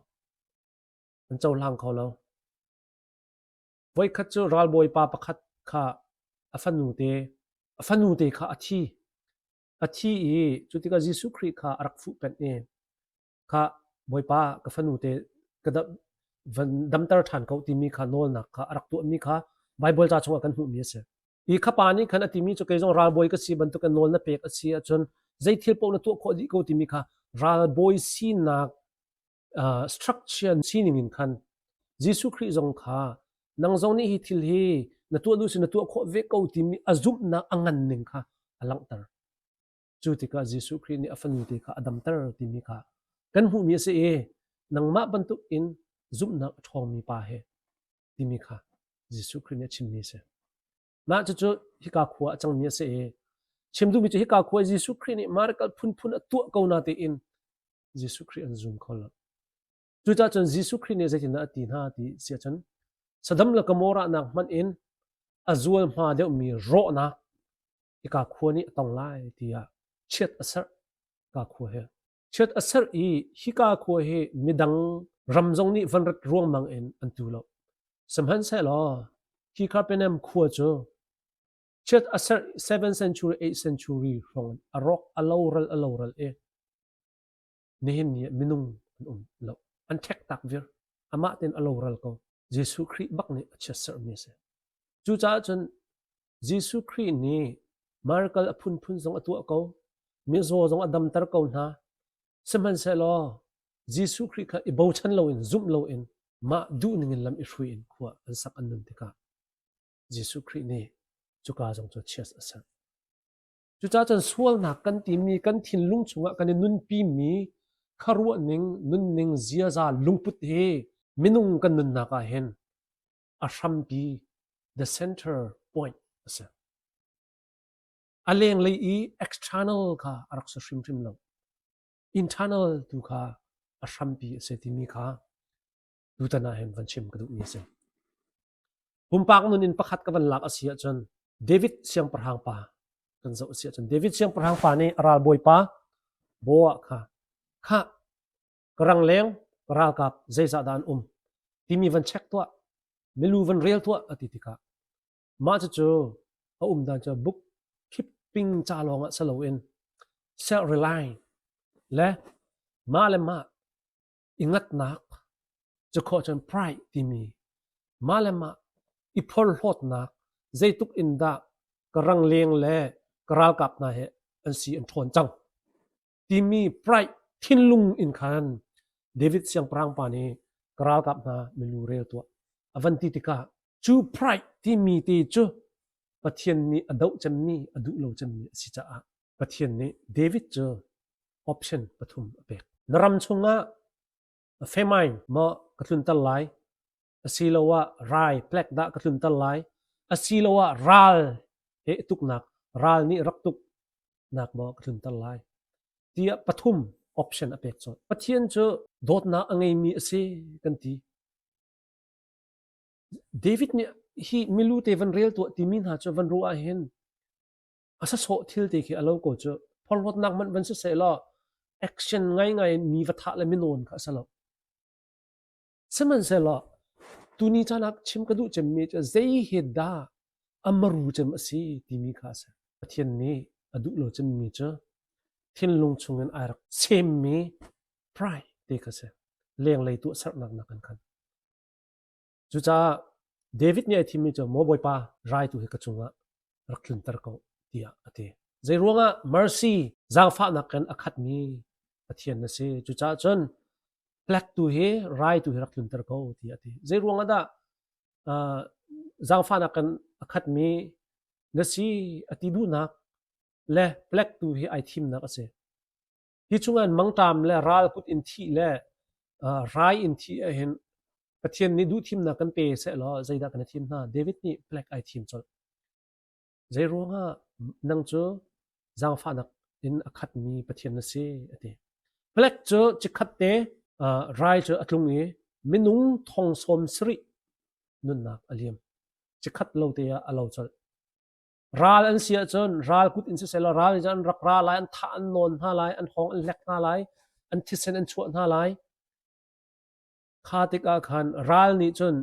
An cohlang kho lo. Voikhat cu ralbawipa pakhat kha a fanu te a fanu te kha a thi. A thi i cu tikah Jesuh Khrih kha a rak fuhpanh i kha Bawipa ka fanu te ka van damter ṭhan ko timi kha nawlnak kha a rak tuahmi kha Baibal ca chungah kan hmuhmi a si. Hi kha pa nih khan a timi cu kei zong ralbawi ka si bantuk in nawl na pek a si ahcun zei thil paoh na tuah khawh dih ko timi kha ralbawi sinak structure sining in khan Jesuh Khrih zong kha nang zong nih hi thil hi na tuah duh si na tuah khawh ve ko timi a zumhnak a ngan ning kha a langhter. Cu tikah Jesuh Khrih nih a fanu te kha a damter timi kha kan hmuhmi a si i nangmah bantuk in zumhnak a ṭhawngmi pa he timi kha Jesuh Khrih nih a chimmi a si. Mah cucu hika khua a cangmi a si i chim duhmi cu hika khua Jesuh Khrih nih miracle phunphun a tuah ko na tiin Jesuh Khrih an zum kho lo. Cucaah cun Jesuh Khrih nih zeitindah a ti hna ti si ahcun Sodom le Gomorrah nak hmanh in a zual hma deuhmi rawhnak hika khua nih a tong lai tiah chiat a serh ka khua hi. Chiat a serh i hika khua hi midang ram zong nih van rat ruangmang in an tu lo. Sihmanhsehlaw hi Capernaum khua cu chiat a serh 7th century 8th century hrawng in a rawk a loral a loral i nihin ni ah minung an um lo. An ṭhek tak vir. Amah tein a loral ko. Jesuh Khrih bak nih a chiatserhmi a si. Cucaah cun Jesuh Khrih nih miracle a phunphun zong a tuah ko. Mizaw zong a damter ko hna. Sihmanhsehlaw Jesuh Khrih kha i bochan loin zumh loin mah duhning in lam i hrui in khua an sak an nun tikah Jesuh Khrih nih cuka zong cu chiat a serh. Cucaah cun sualnak kan timi kan thinlung chungah kan i nunpimi khuaruahning, nunning, ziaza, lungput hi minung kan nunnak ah hin a hrampi the center point a si. A lenglei i external kha a rak si hrimhrim lo. Internal tu kha a hrampi a si timi kha tutan ah hin van chim ka duhmi a si. Pumpak nun in pakhat ka van lak a si ahcun David siangpahrang pa kan zoh a si ahcun David siangpahrang pa nih a ralbawipa Boah kha khah ka rangleng ka ralkap zeizah dah an um timi van check tuah milu van rel tuah a ti tikah mah cucu a um dan cu book keeping ca lawng ah si loin self relying le mah le mah i ngatnak cu khawh cun pride timi mah le mah i phorhlawtnak zeitluk in dah ka rangleng le ka ralkap hna he an si an ṭhawn cang timi pride thinlung in khan David siangpahrang pa nih ka ralkap hna milu rel tuah a van ti tikah cu pride timi te cu Pathian nih a doh cemmi a duh lo cemmi a si caah Pathian nih David cu option pathum a pek. Na ram chungah famine maw ka tlunter lai asiloah rai plague dah ka tlunter lai asiloah ral he tuknak ral nih rak tuk nak maw ka tlunter lai tiah pathum option a pek colh. Pathian cu dawtnak a ngeimi a si kan ti. David nih hi milu te van rel tuah timi hna cu van ruah ahhin a sasawh thil te khi a lo ko cu phorhlawtnak hmanh van si seh law action ngaingai in mi va thah le minawn kha a si lo. Sihmanhsehlaw tuni caan ah chim ka duh cemmi cu zei hi dah a maru cem a si timi kha a si. Pathian nih a duh lo cemmi cu thinlung chungin ai rak semmi pride te kha si. Lenglei tuahsernak nakin khan. Cucaah David nih ai thimmi cu maw Bawipa rai tu hi ka cungah rak tlunter ko tiah a ti. Zeiruangah mercy zaangfahnak in a khatmi Pathian na si. Cucaah cun plek tu hi rai tu hi rak tlunter ko tiah a ti. Zeiruangah dah zaangfahnak in a khatmi na si a ti duhnak le plek tu hi ai thimnak a si. Hi chungah mangṭam le ral kut in thih le rai in thih ahhin Pathian nih duhthimnak kan pe sehlaw zeidah kan i thim hna? David nih plek ai thim colh. Zeiruangah nang cu zaangfahnak in a khatmi Pathian na si a ti. Plek cu chikkhat te rai cu a tlung i minung thong sawm sarih nunnak a liam. Chikkhat lo te ah a lo colh. Ral an si ahcun ral kut in siseh law ral nih cun an rak ra lai, an thah an nawn hna lai, an hawng an hlek hna lai, an thisen an chuah hna lai. Kha tikah khan ral nih cun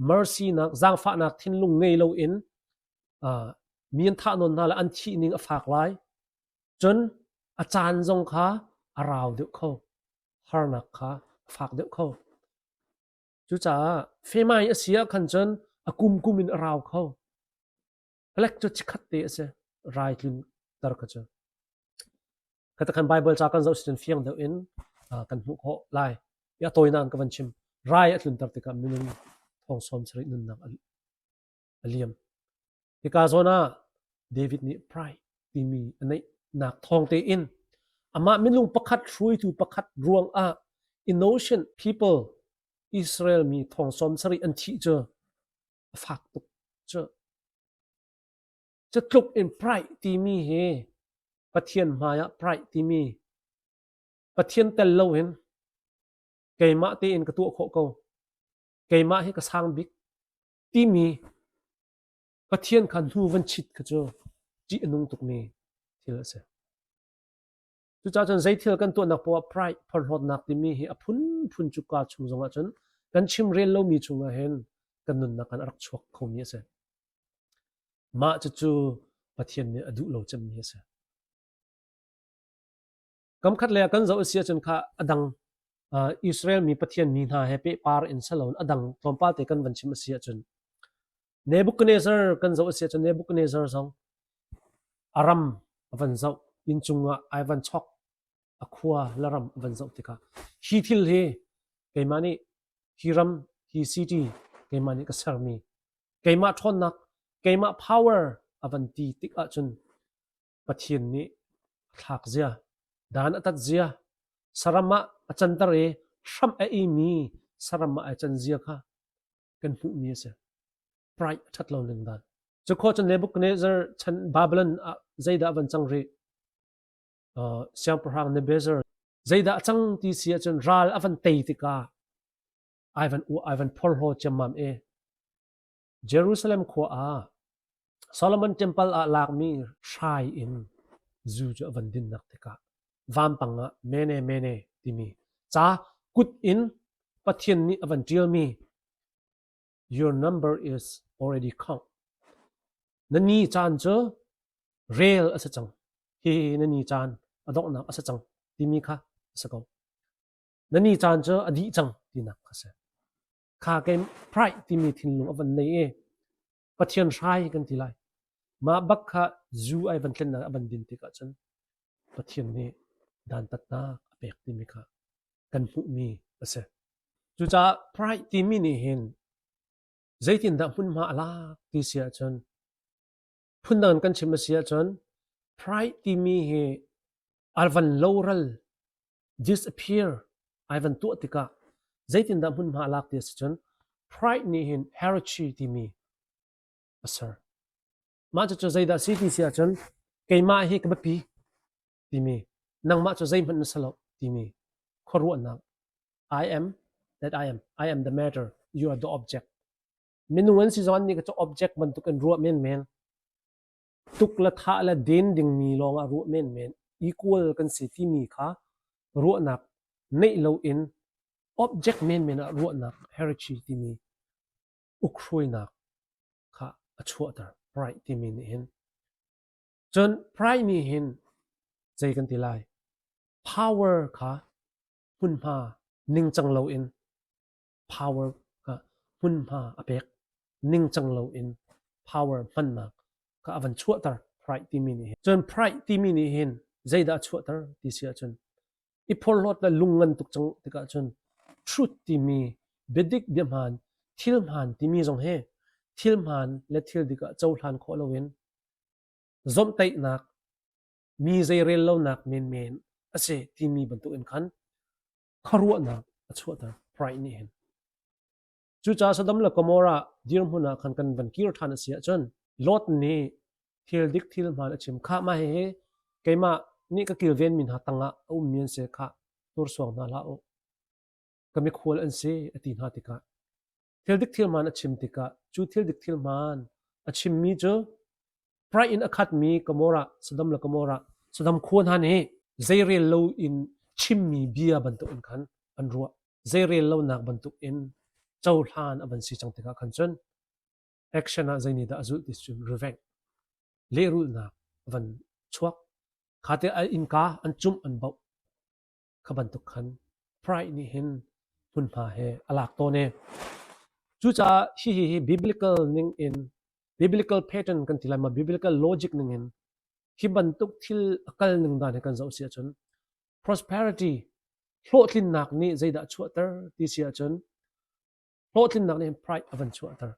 mercy nak zaangfahnak thinlung ngei loin mi an thah nawn hna lai, an thih ning a fak lai. Cun a caan zong kha a rau deuh kho, harnak kha a fak deuh kho. Cucaah femai a si ah khan cun a kum kum in a rau kho. Palek cu chikkhat te a si. Rai tlun ter kha cu. Kata khan Bible ca kan zoh si cun fiang deuh in kan hmuh khawh lai. Ya tawinak ka van chim. Rai a tlunter tikah minung thong sawm sarih nunnak a liam. Hika zawn ah David nih pride timi a neihnak thawng tein amah minung pakhat hruaitu pakhat ruang ah innocent people Israel mi thong sawm sarih an thih cu a fak tuk cu. Cu tluk in pride timi hi Pathian hmai ah pride timi Pathian tel loin keimah tein ka tuah khawh ko keimah hi ka sang bik timi Pathian kha hnu van chit kha cu ṭih a nung tukmi thil a si. Cucaah cun zei thil kan tuahnak poah pride phorhlawtnak timi hi a phunphun cuka chung zongah cun kan chimrel lomi chungah hin kan nunnak kan rak chuak khomi a si. Mah cucu Pathian nih a duh lo cemmi a si. Kamkhat lei ah kan zoh a si ahcun kha a dang Israel mi Pathian mi hna he pehpar in saloin a dang tlawmpal te kan van chim a si ahcun Nebuchadnezzar kan zoh a si ahcun Nebuchadnezzar zong a ram a van zoh inncung ah ai van chok a khua le ram a van zoh tikah hi thil hi keimah nih hi ram hi city keimah nih ka sermi keimah ṭhawnnak keimah power a van ti tik ahcun Pathian nih a thlak zia, dan a tat zia, saram ah a canter i hramh a eimi saram ah ai can zia kha kan hmuhmi a si. Pride a ṭhat lo ning dan. Cu khawh cun Nebuchadnezzar chan Babylon ah zeidah van cang rih? Siangpahrang Nebuchadnezzar zeidah a cang ti si ahcun ral a van tei tikah ai van ai van phorhlaw ciammam i Jerusalem khua ah Solomon Temple ah lakmi hrai in zu cu a van dinnak tikah vampang ah mene mene timi ca kut in Pathian nih a van ṭialmi your number is already count. Na ni caan cu rel a si cang. Hi na ni caan a donghnak a si cang timi kha a si ko. Na ni caan cu a dih cang tinak kha si. Kha kei pride timi thinlung a van nei i Pathian hrai kan ti lai. Mah bak kha zu ai van tlennak a van din tikah cun Pathian nih dantatnak a pek timi kha kan hmuhmi a si. Cucaah pride timi nih hin zeitindah hmunhma a lak ti si ahcun phundang in kan chim a si ahcun pride timi hi a van loral disappear ai van tuah tikah zeitindah hmunhma a lak ti a si cun pride nih hin hierarchy timi a ser. Mah cucu zeidah si ti si ahcun keimah hi ka biapi timi nangmah cu zeihmanh na si lo timi khuaruahnak I am that I am I am the matter you are the object minung an si zong annih cu object bantuk in ruah menmen tuk le thah le den dingmi lawngah ruah menmen equal kan si timi kha ruahnak neih loin object menmen ah ruahnak hierarchy timi ukhruainak kha a chuahter pride timi nih hin. Cun pride nih hin zei kan ti lai? Power kha hmunhma ningcang loin power kha hmunhma a pek. Ningcang loin power hmannak kha a van chuahter pride timi nih hin. Cun pride timi nih hin zeidah a chuahter ti si ahcun i phorhlawt le lung ngan tuk cang tikah cun truth timi biadik biahmaan thil hmaan timi zong hi thil hmaan le thil dik ah cohlan khawh loin zomhtaihnak mi zeirel lonak menmen a si timi bantuk in khan khuaruahnak a chuahter pride nih hin. Cucaah Sodom le Gomorrah dirhmun ah khan kan van kir ṭhan a si ahcun Lot nih thil dik thil hmaan a chim. Khah mah hihi keimah nih ka kilvenmi hna tangah a ummi an si. Khah hnursuang hna hlah u. Ka mikhual an si a ti hna tikah thil dik thil hmaan a chim tikah cu thil dik thil hmaan a chimmi cu pride in a khatmi Gomorrah, Sodom le Gomorrah, Sodom khua hna nih zeirel lo in chimmi bia bantuk in khan an ruah. Zeirel lonak bantuk in cohlan a van si cang tikah khan cun action ah zei nih dah a zulh ti cun revenge lehrulhnak a van chuak. Kha te a innka an cumh an boh. Kha bantuk khan pride nih hin hmunhma he a lak tawn i cucaah hihi hi biblical ning in biblical pattern kan ti lai ma biblical logic ning in hi bantuk thil a kal ning dan he kan zoh si ahcun prosperity hlawhtlinnak nih zeidah chuahter ti si ahcun hlawhtlinnak nih pride a van chuahter.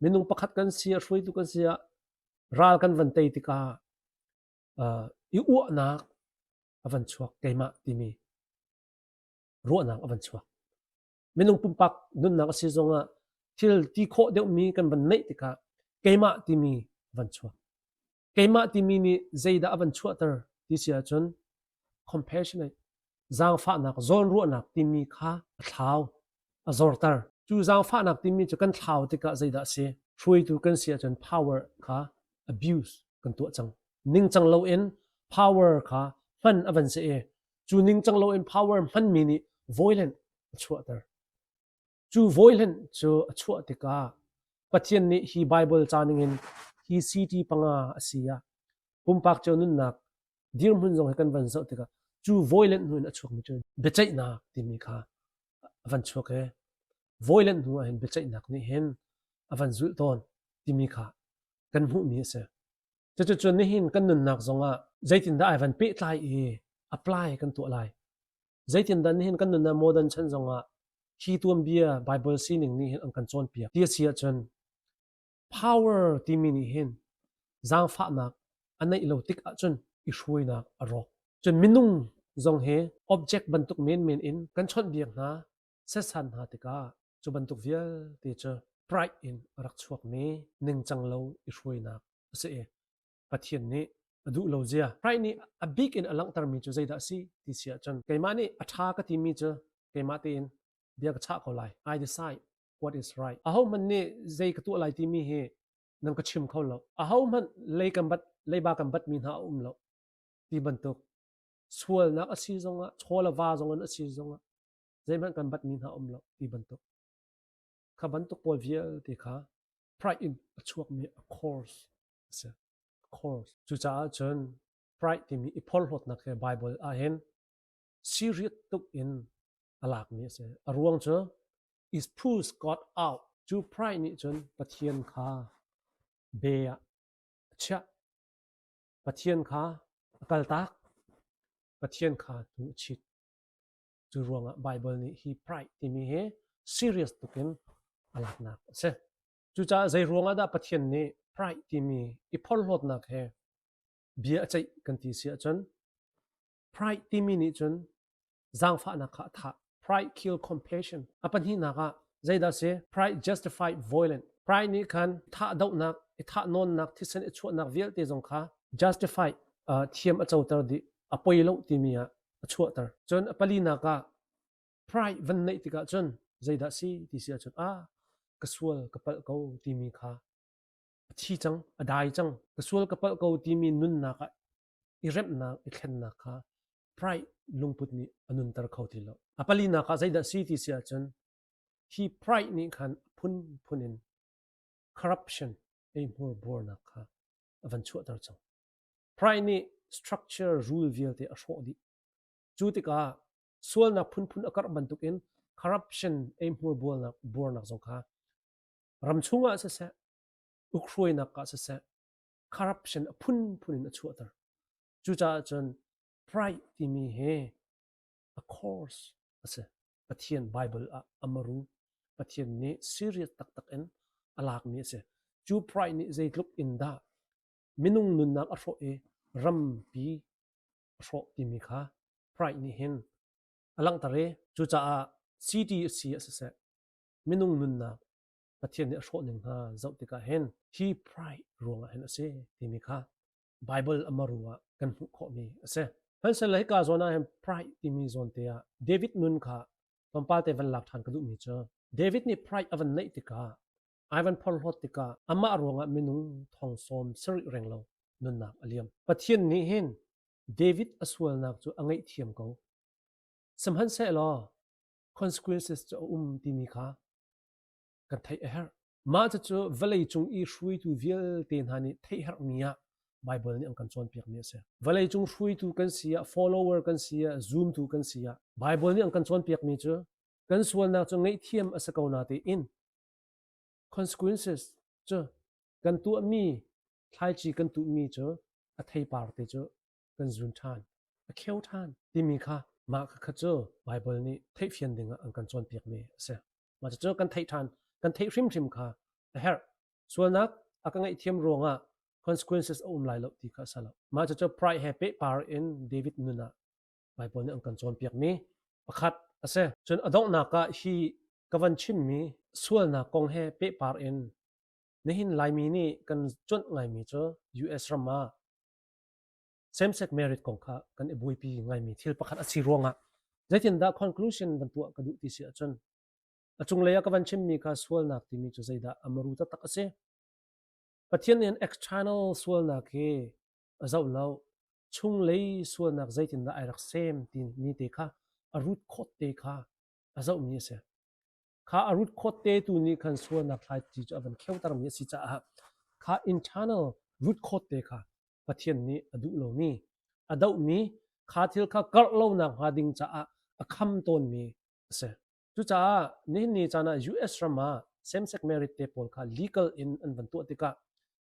Minung pakhat kan si ah hruaitu kan si ah ral kan van tei tikah i uahnak a van chuak keimah timi ruahnak a van chuak. Minung pumpak nunnak a si zongah thil ti khawh deuhmi kan van neih tikah keimah timi a van chuak. Keimah timi nih zeidah a van chuahter ti si ahcun compassionate zaangfahnak zawnruahnak timi kha a thlau, a zorter. Cu zaangfahnak timi cu kan thlau tikah zeidah a si? Hruaitu kan si ahcun power kha abuse kan tuah cang. Ningcang loin power kha hman a van si i cu ningcang loin power hmanmi nih violent a chuahter. Cu violent cu a chuah tikah Pathian nih hi Bible ca ningin hi city panga a si ah pumpak cio nunnak dirhmun zong hi kan van zoh tikah cu violent hnu in a chuakmi cu biaceihnak timi kha a van chuak i violent hnu ah hin biaceihnak nih hin a van zulh tawn timi kha kan hmuhmi a si. Cuticun nihin kan nunnak zongah zeitindah ai van pehtlai i apply kan tuah lai. Zeitindah nihin kan nunnak modern chan zongah hi tuanbia Bible sining nih hin an kan cawnpiak. Ti a si ahcun power timi nih hin zaangfahnak a neih lo tik ahcun i hruainak a rawk. Cun minung zong hi object bantuk menmen in kan chawnhbiak hna, setsan hna tikah cu bantuk vialte cu pride in a rak chuakmi ningcang lo i hruainak a si i Pathian nih a duh lo zia. Pride nih a bik in a langhtermi cu zeidah a si ti si ahcun keimah nih a ṭha ka timi cu keimah tein bia ka chah ko lai. I decide what is right. Ahohmanh nih zei ka tuah lai timi hi nan ka chim kho lo. Ahohmanh lei kan bat leiba kan batmi hna a um lo ti bantuk sualnak a si zongah chaw le va zong in a si zongah zeihmanh kan batmi hna um lo ti bantuk kha bantuk pawl vialte kha pride in a chuakmi a course a si. Course. Cucaah cun pride timi i phorhlawtnak he Bible ah hin serious tuk in a lakmi a si. A ruang cu is push God out. Cu pride nih cun Pathian kha be ah a chiah. Pathian kha a kaltak. Pathian kha hnu a chit. Cu ruangah Bible nih hi pride timi hi serious tuk in a laknak a si. Cucaah zei ruangah dah Pathian nih pride timi i phorhlawtnak he bia a ceih kan ti si ahcun pride timi nih cun zaangfahnak kha a thah. Pride kill compassion. A pahnihnak ah zeidah si? Pride justified violence. Pride nih khan thah dohnak, i thah nawnnak, thisen i chuahnak vialte zong kha justify thiam a coter dih, a poi lo timi ah a chuahter. Cun a palinak ah pride van neih tikah cun zeidah si ti si ahcun ah ka sual ka palh ko timi kha a thi cang, a dai cang. Ka sual ka palh ko timi nunnak ah i remhnak, i thlennak kha pride lungput nih a nunter kho ti lo. A palinak ah zeidah si ti si ahcun hi pride nih khan phunphun in corruption eihmur buarnak kha a van chuahter cang. Pride nih structure rule vialte a hrawh dih. Cu tikah sualnak phunphun a karh bantukin corruption eihmur bualnak buarnak zong kha ram chungah siseh, ukhruainak ah siseh, corruption a phunphun in a chuahter. Cucaah cun pride timi hi a course a si. Pathian Bible ah a maru. Pathian nih serious taktak in a lakmi a si. Cu pride nih zeitluk in dah minung nunnak a hrawh i rampi a hrawh timi kha pride nih hin a langhter i cucaah city a si ah siseh minung nunnak Pathian nih a hrawh ning hna zoh tikah hin hi pride ruangah hin a si timi kha Bible a maru ah kan hmuh khawhmi a si. Hmanhsehlaw hika zawn ah hin pride timi zawn te ah David nun kha tlawmpal te van lak ṭhan ka duhmi cu David nih pride a van neih tikah ai van phorhlawt tikah amah ruangah minung thong sawm sarih renglo nunnak a liam. Pathian nih hin David a sualnak cu a ngaihthiam ko. Sihmanhsehlaw consequences cu a um timi kha kan theih a herh. Mah cucu vawleicung i hruaitu vialte hna nih theih herhmi ah Baibal nih an kan cawnpiakmi a si. Vawleicung hruaitu kan si ah, follower kan si ah, zumtu kan si ah, Baibal nih an kan cawnpiakmi cu kan sualnak cu ngaihthiam a si ko natein consequences cu kan tuahmi thlaici kan tuhmi cu a theipar te cu kan zun ṭhan, a kheu ṭhan timi kha mah kha cu Baibal nih theihfian dingah an kan cawnpiakmi a si. Mah cucu kan theih ṭhan, kan theih hrimhrim kha a herh. Sualnak a ka ngaihthiam ruangah consequences a um lai lo ti kha a si lo. Mah cucu pride he pehpar in David nun ah Baibal nih an kan cawnpiakmi pakhat a si. Cun a donghnak ah hi ka van chimmi sualnak kong he pehpar in nihin Laimi nih kan cuanh ngaimi cu US ram ah same-sex marriage kong kha kan i buaipi ngaimi thil pakhat a si ruangah zeitindah conclusion van tuah ka duh ti si ahcun a cunglei ah ka van chimmi kha sualnak timi cu zeidah a maru taktak a si. Pathian nih external sualnak hi a zoh lo chunglei sualnak zeitindah ai rak sem timi te kha a root cause te kha a zohmi a si. Kha a root cause te tu nih khan sualnak thlaici cu a van kheutermi a si caah kha internal root cause te kha Pathian nih a duh lomi, a dohmi, kha thil kha karh lonak hnga ding caah a kham tawnmi a si. Cucaah nihin ni caan ah US ram ah same-sex marriage te pawl kha legal in an van tuah tikah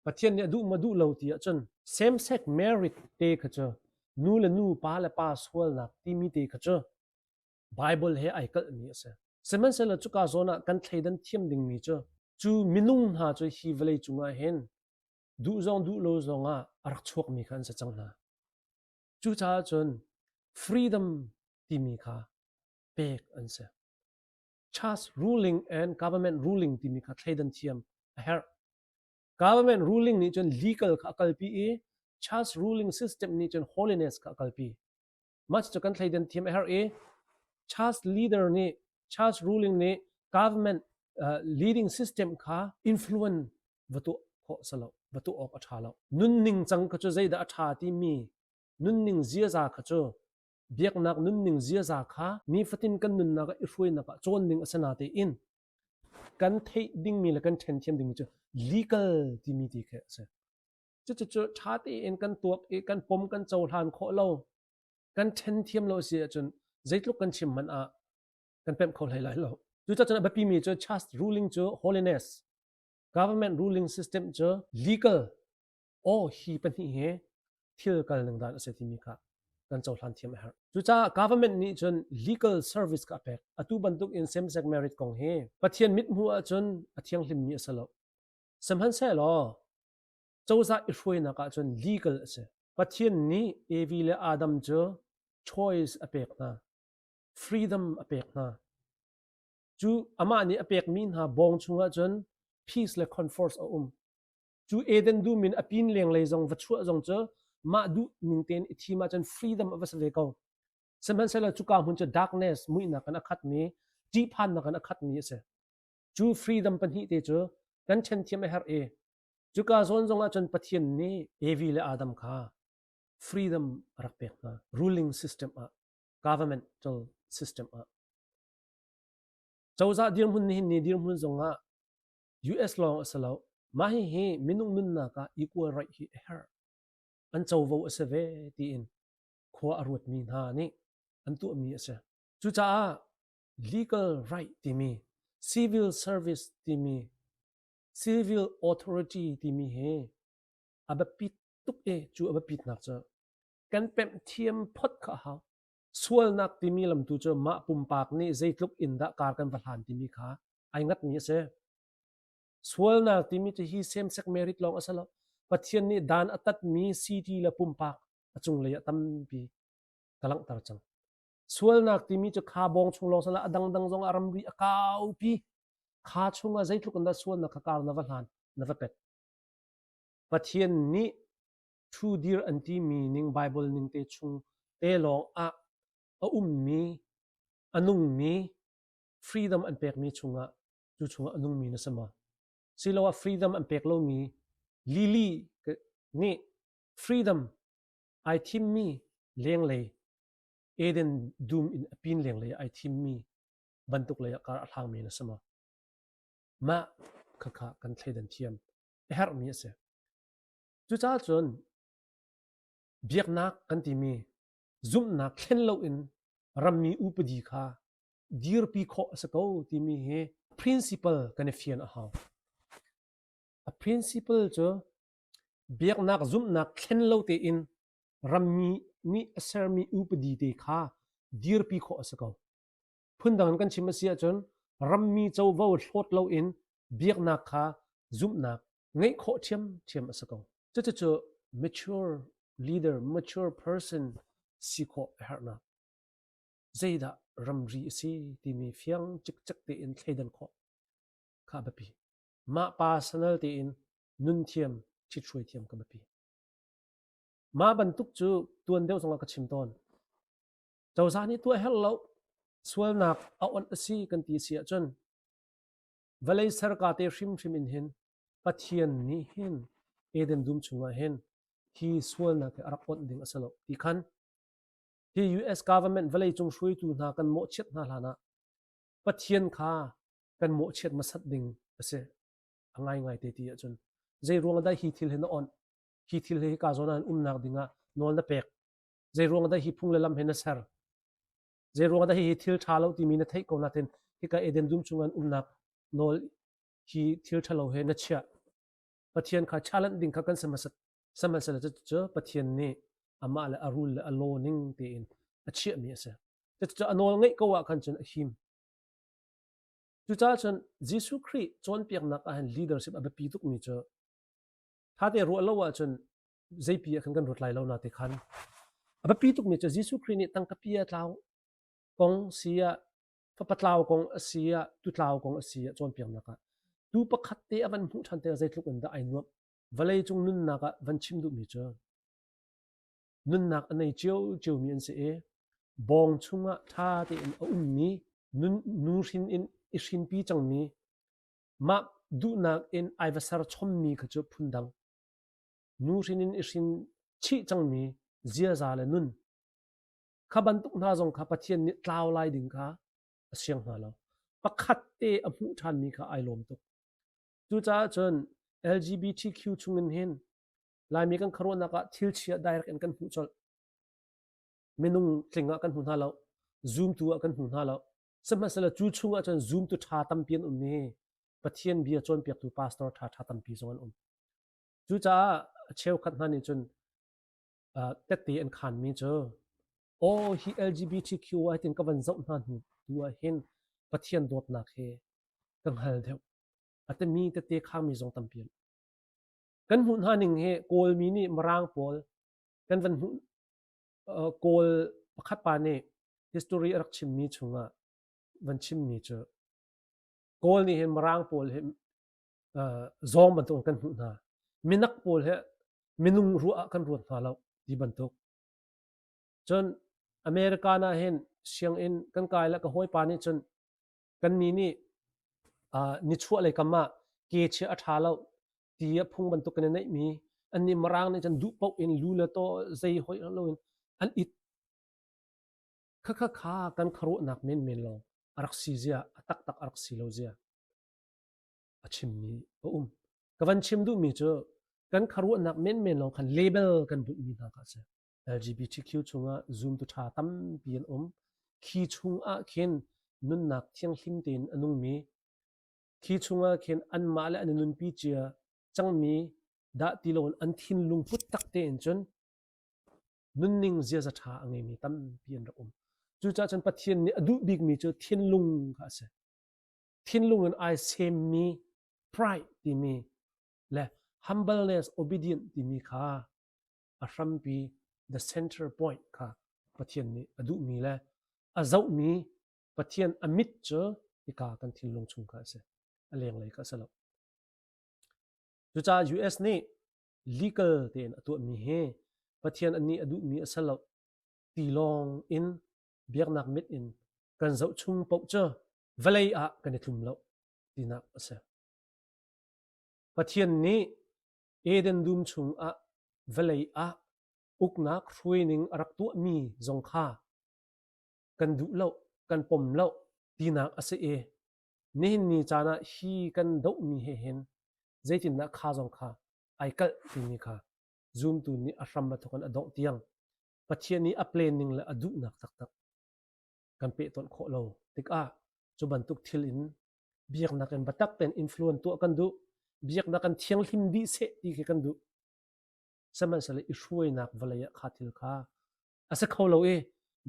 Pathian nih a duh maw duh lo ti ahcun same-sex marriage te kha cu nu le nu, pa le pa sualnak timi te kha cu Bible he ai kalhmi a si. Sihmanhsehlaw cuka zawn ah kan thleidan thiam dingmi cu cu minung hna cu hi vawlei cungah hin duh zong duh lo zong ah a rak chuakmi kha an si cang hna. Cucaah cun freedom timi kha pek an si. Church ruling and government ruling timi kha thleidan thiam a herh. Government ruling nih cun legal kha a kalpi i church ruling system nih cun holiness kha a kalpi. Mah cu kan thleidan thiam a herh i church leader nih church ruling nih government leading system kha influence va tuah khawh si lo, va tuah awk a ṭha lo. Nunning cang kha cu zeidah a ṭha timi nunning ziaza kha cu biaknak nunning ziaza kha nifatin kan nunnak ah i hruainak ah cawn ding a si natein kan theih dingmi le kan ṭhen thiam dingmi cu legal timi ti khi a si. Cucucu ṭha tein kan tuak i kan pom kan cohlan khawh lo, kan ṭhen thiam lo si ahcun zeitluk kan chim hmanh ah kan pemh kho hlei lai lo. Cucaah cun a biapimi cu church ruling cu holiness, government ruling system cu legal aw hi pahnih hi thil kal ning dan a si timi kha kan cohlan thiam a herh. Cucaah government nih cun legal service kha a pek. Atu bantuk in same-sex marriage kong hi Pathian mithmuh ahcun a thianghlimmi a si lo. Sihmanhsehlaw cozah i hruainak ahcun legal a si. Pathian nih Evi le Adam cu choice a pek hna. Freedom a pek hna. Cu amah nih a pekmi hna bawng chungah cun peace le comfort a um. Cu Eden dum in a pin lenglei zong va chuah zong cu mah duh ning tein i thim ahcun freedom a va si ve ko. Sihmanhsehlaw cuka hmun cu darkness muihnak in a khatmi, ṭihphannak in a khatmi a si. Cu freedom pahnih te cu kan ṭhen thiam a herh i cuka zawn zong ahcun Pathian nih Evi le Adam kha freedom a rak pek hna. Ruling system ah, governmental system ah. Cozah dirhmun nihin ni dirhmun zongah US lawng a si lo. Mah hihi minung nunnak ah equal right hi a herh. an covo a si ve tiin khua a ruatmi hna nih an tuahmi a si. Cucaah legal right timi, civil service timi, civil authority timi hi a biapi tuk i cu a biapitnak cu kan pemh thiam phot kha a hau. Sualnak timi lam tu cu mah pumpak nih zeitluk in dah kar kan va hlan timi kha ai ngatmi a si. Sualnak timi cu hi same-sex marriage lawng a si lo. Pathian nih dan a tatmi city le pumpak a cunglei ah tampi ka langhter cang. Sualnak timi cu kha bawng chung lawng sala a dangdang zong ah ramri a kaupi. Kha chungah zeitluk in dah sualnak kha kar na va hlan, na va pet. Pathian nih thu dir an timi ning Bible ning te chung te lawng ah a ummi, a nungmi, freedom an pekmi chungah cu chungah a nungmi na si maw? Siloah freedom an pek lomi Lily nih freedom ai thimmi lenglei Eden dum in a pin lenglei ai thimmi bantuk lei ah kar a hlangmi na si maw? Mah khakha kan thleidan thiam a herhmi a si. Cucaah cun biaknak kan timi zumhnak thlen loin rammi upadi kha dirpi khawh a si ko timi hi principle kan i fian a hau. A principle cu biaknak zumhnak thlen lo tein rammi nih a sermi upadi te kha dirpi khawh a si ko. Phundang in kan chim a si ahcun rammi covo hlawt loin biaknak kha zumhnak ngeih khawh ṭhiamṭhiam a si ko. Cucu mature leader, mature person si khawh a herhnak. Zeidah ramri a si timi fiang cikcek tein thleidan khawh kha a biapi. Mah personal tein nun thiam, ṭhithruai thiam ka biapi. Mah bantuk cu tuan deuh zongah ka chim tawn. Cozah nih tuah herh lo, sualnak a onh a si kan ti si ahcun vawlei serka te hrimhrim in hin Pathian nih hin Eden dum chungah hin hi sualnak hi a rak onh ding a si lo ti khan hi US government vawleicung hruaitu hna kan mawhchiat hna hlan ah Pathian kha kan mawhchiat hmasat ding a si. A ngaingai te ti ahcun zei ruang dah hi thil hi na onh hi thil hi hika zawn ah umnak ding ah nawl na pek zei ruang dah hi phung le lam hi na ser zei ruang dah hi thil ṭha lo timi na theih ko natin hika Eden dum chung an umnak nawl hi thil ṭha lo he na chiah Pathian kha challenge ding kha kan si hmasat sihmanhsehlaw cucu Pathian nih amah le a rul le a law ning tein a chiahmi a si. Cucu a nawl ngeih ko ah khan cun a him. Cucaah cun Jesuh Khrih cawnpiaknak ah hin leadership a biapi tukmi cu ṭhate ruah lo ahcun zeipi ah khan kan ruat lai lo na ti khan a biapi tukmi cu Jesuh Khrih nih tangka pi a tlau kong si ah fapa tlau kong a si ah tu tlau kong a si ah cawnpiaknak ah tu pakhat te a van hmuh ṭhan te zeitluk in dah ai nuamh vawlei cung nunnak ah van chim duhmi cu nunnak a nei cio ciomi an si i bawng chungah ṭha tein a ummi nun nu hrin in i hrinpi cangmi mah duhnak in ai va ser chommi kha cu phundang nu hrin in i hrin chih cangmi ziaza le nun kha bantuk hna zong kha Pathian nih tlau lai ding kha a siang hna lo. Pakhat te a hmuh ṭhanmi kha ai lawm tuk. Cucaah cun LGBTQ chungin hin Laimi kan khuaruahnak ah thil chia direct in kan hmuh colh. Minung tling ah kan hmu hna lo. Zumtu ah kan hmu hna lo. Sihmanhsehlaw cu chungah cun zumtu ṭha tampi an um i Pathian bia cawnpiaktu pastor ṭha ṭha tampi zong an um. Cucaah a cheukhat hna nih cun tette an khanmi cu aw hi LGBTQ ai tin ka van zoh hna hnu tu ah hin Pathian dawtnak hi ka hngal deuh. A timi tette khangmi zong tampi an Kan hmuh hna ning hi Kawlmi nih Mirang pawl kan van hmuh Kawl pakhat pa nih history a rak chimmi chungah van chimmi cu Kawl nih hin Mirang pawl hi zawng bantuk in kan hmuh hna. Minak pawl hi minung ruah ah kan ruat hna lo ti bantuk. Cun American ah hin sianginn kan kai le ka hawipa nih cun kannih nih nichuah lei kam ah ke chia a ṭha lo ti a phung bantuk in a neihmi annih Mirang nih cun duh paoh in lu le taw zei hoih loin an it. Khakha kha kan khuaruahnak menmen lawng a rak si zia, a taktak a rak si lo zia a chimmi a um. Ka van chim duhmi cu Kan khuaruahnak menmen lawng khan label kan bunhmi hna kha a si. LGBTQ chungah zumtu ṭha tampi an um. Khi chungah khin nunnak thianghlim tein a nungmi, khi chungah khin anmah le an i nunpi cia cangmi dah ti loin an thinlung put tak tein cun nunning ziaza ṭha a ngeimi tampi an rak um. Cucaah cun Pathian nih a duh bikmi cu thinlung kha a si. Thinlung in ai semmi pride timi le humbleness, obedient timi kha a hrampi the center point kha Pathian nih a duhmi le a zohmi Pathian a mit cu hika kan thinlung chung kha a si. A lenglei kha a si lo. Cucaah US nih legal tein a tuahmi hi Pathian nih a duhmi a si lo ti lawng in biaknak mit in kan zoh chung paoh cu vawlei ah kan i tlum lo tinak a si. Pathian nih Eden dum chungah vawlei ah uknak hruaining a rak tuahmi zong kha kan duh lo, kan pom lo tinak a si i nihin ni caan ah hi kan dohmi he hin zeitindah kha zong kha ai kalh timi kha zumtu nih a hram a thawk in a dongh tiang Pathian nih a planning le a duhnak taktak kan pehtonh khawh lo tikah cu bantuk thil in biaknak in biatak tein influence tuah kan duh, biaknak kan thianghlim dih seh ti khi kan duh. Sihmanhsehlaw i hruainak vawlei ah kha thil kha a si kho lo i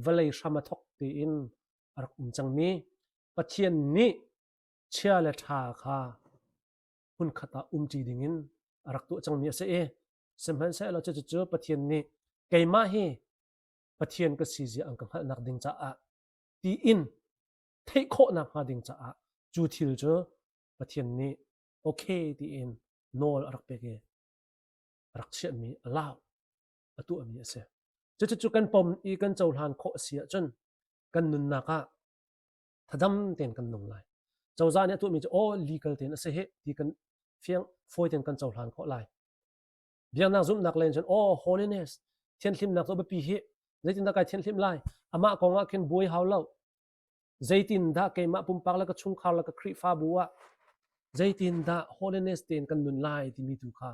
vawlei hram a thawk tein a rak um cangmi Pathian nih chia le ṭha kha hmunkhat ah umṭi dingin a rak tuah cangmi a si i sihmanhsehlaw cucu Pathian nih keimah hi Pathian ka si zia an ka hngalhnak ding caah tiin theih khawhnak hnga ding caah cu thil cu Pathian nih okay tiin nawl a rak pek i a rak chiahmi allow a tuahmi a si. Cucu kan pom i kan cohlan khawh a si ahcun kan nunnak ah thadam tein kan nung lai. Cozah nih a tuahmi cu aw legal tein a si hi ti kan fiang fawi tein kan cohlan khawh lai. Biaknak zumhnak len cun aw holiness thianhlimnak cu a biapi hi zeitindah kai thianhlim lai amah kong ah khin buai hau lo zeitindah keimah pumpak le ka chungkhar le ka Khrihfabu ah zeitindah holiness tein kan nun lai timi tu kha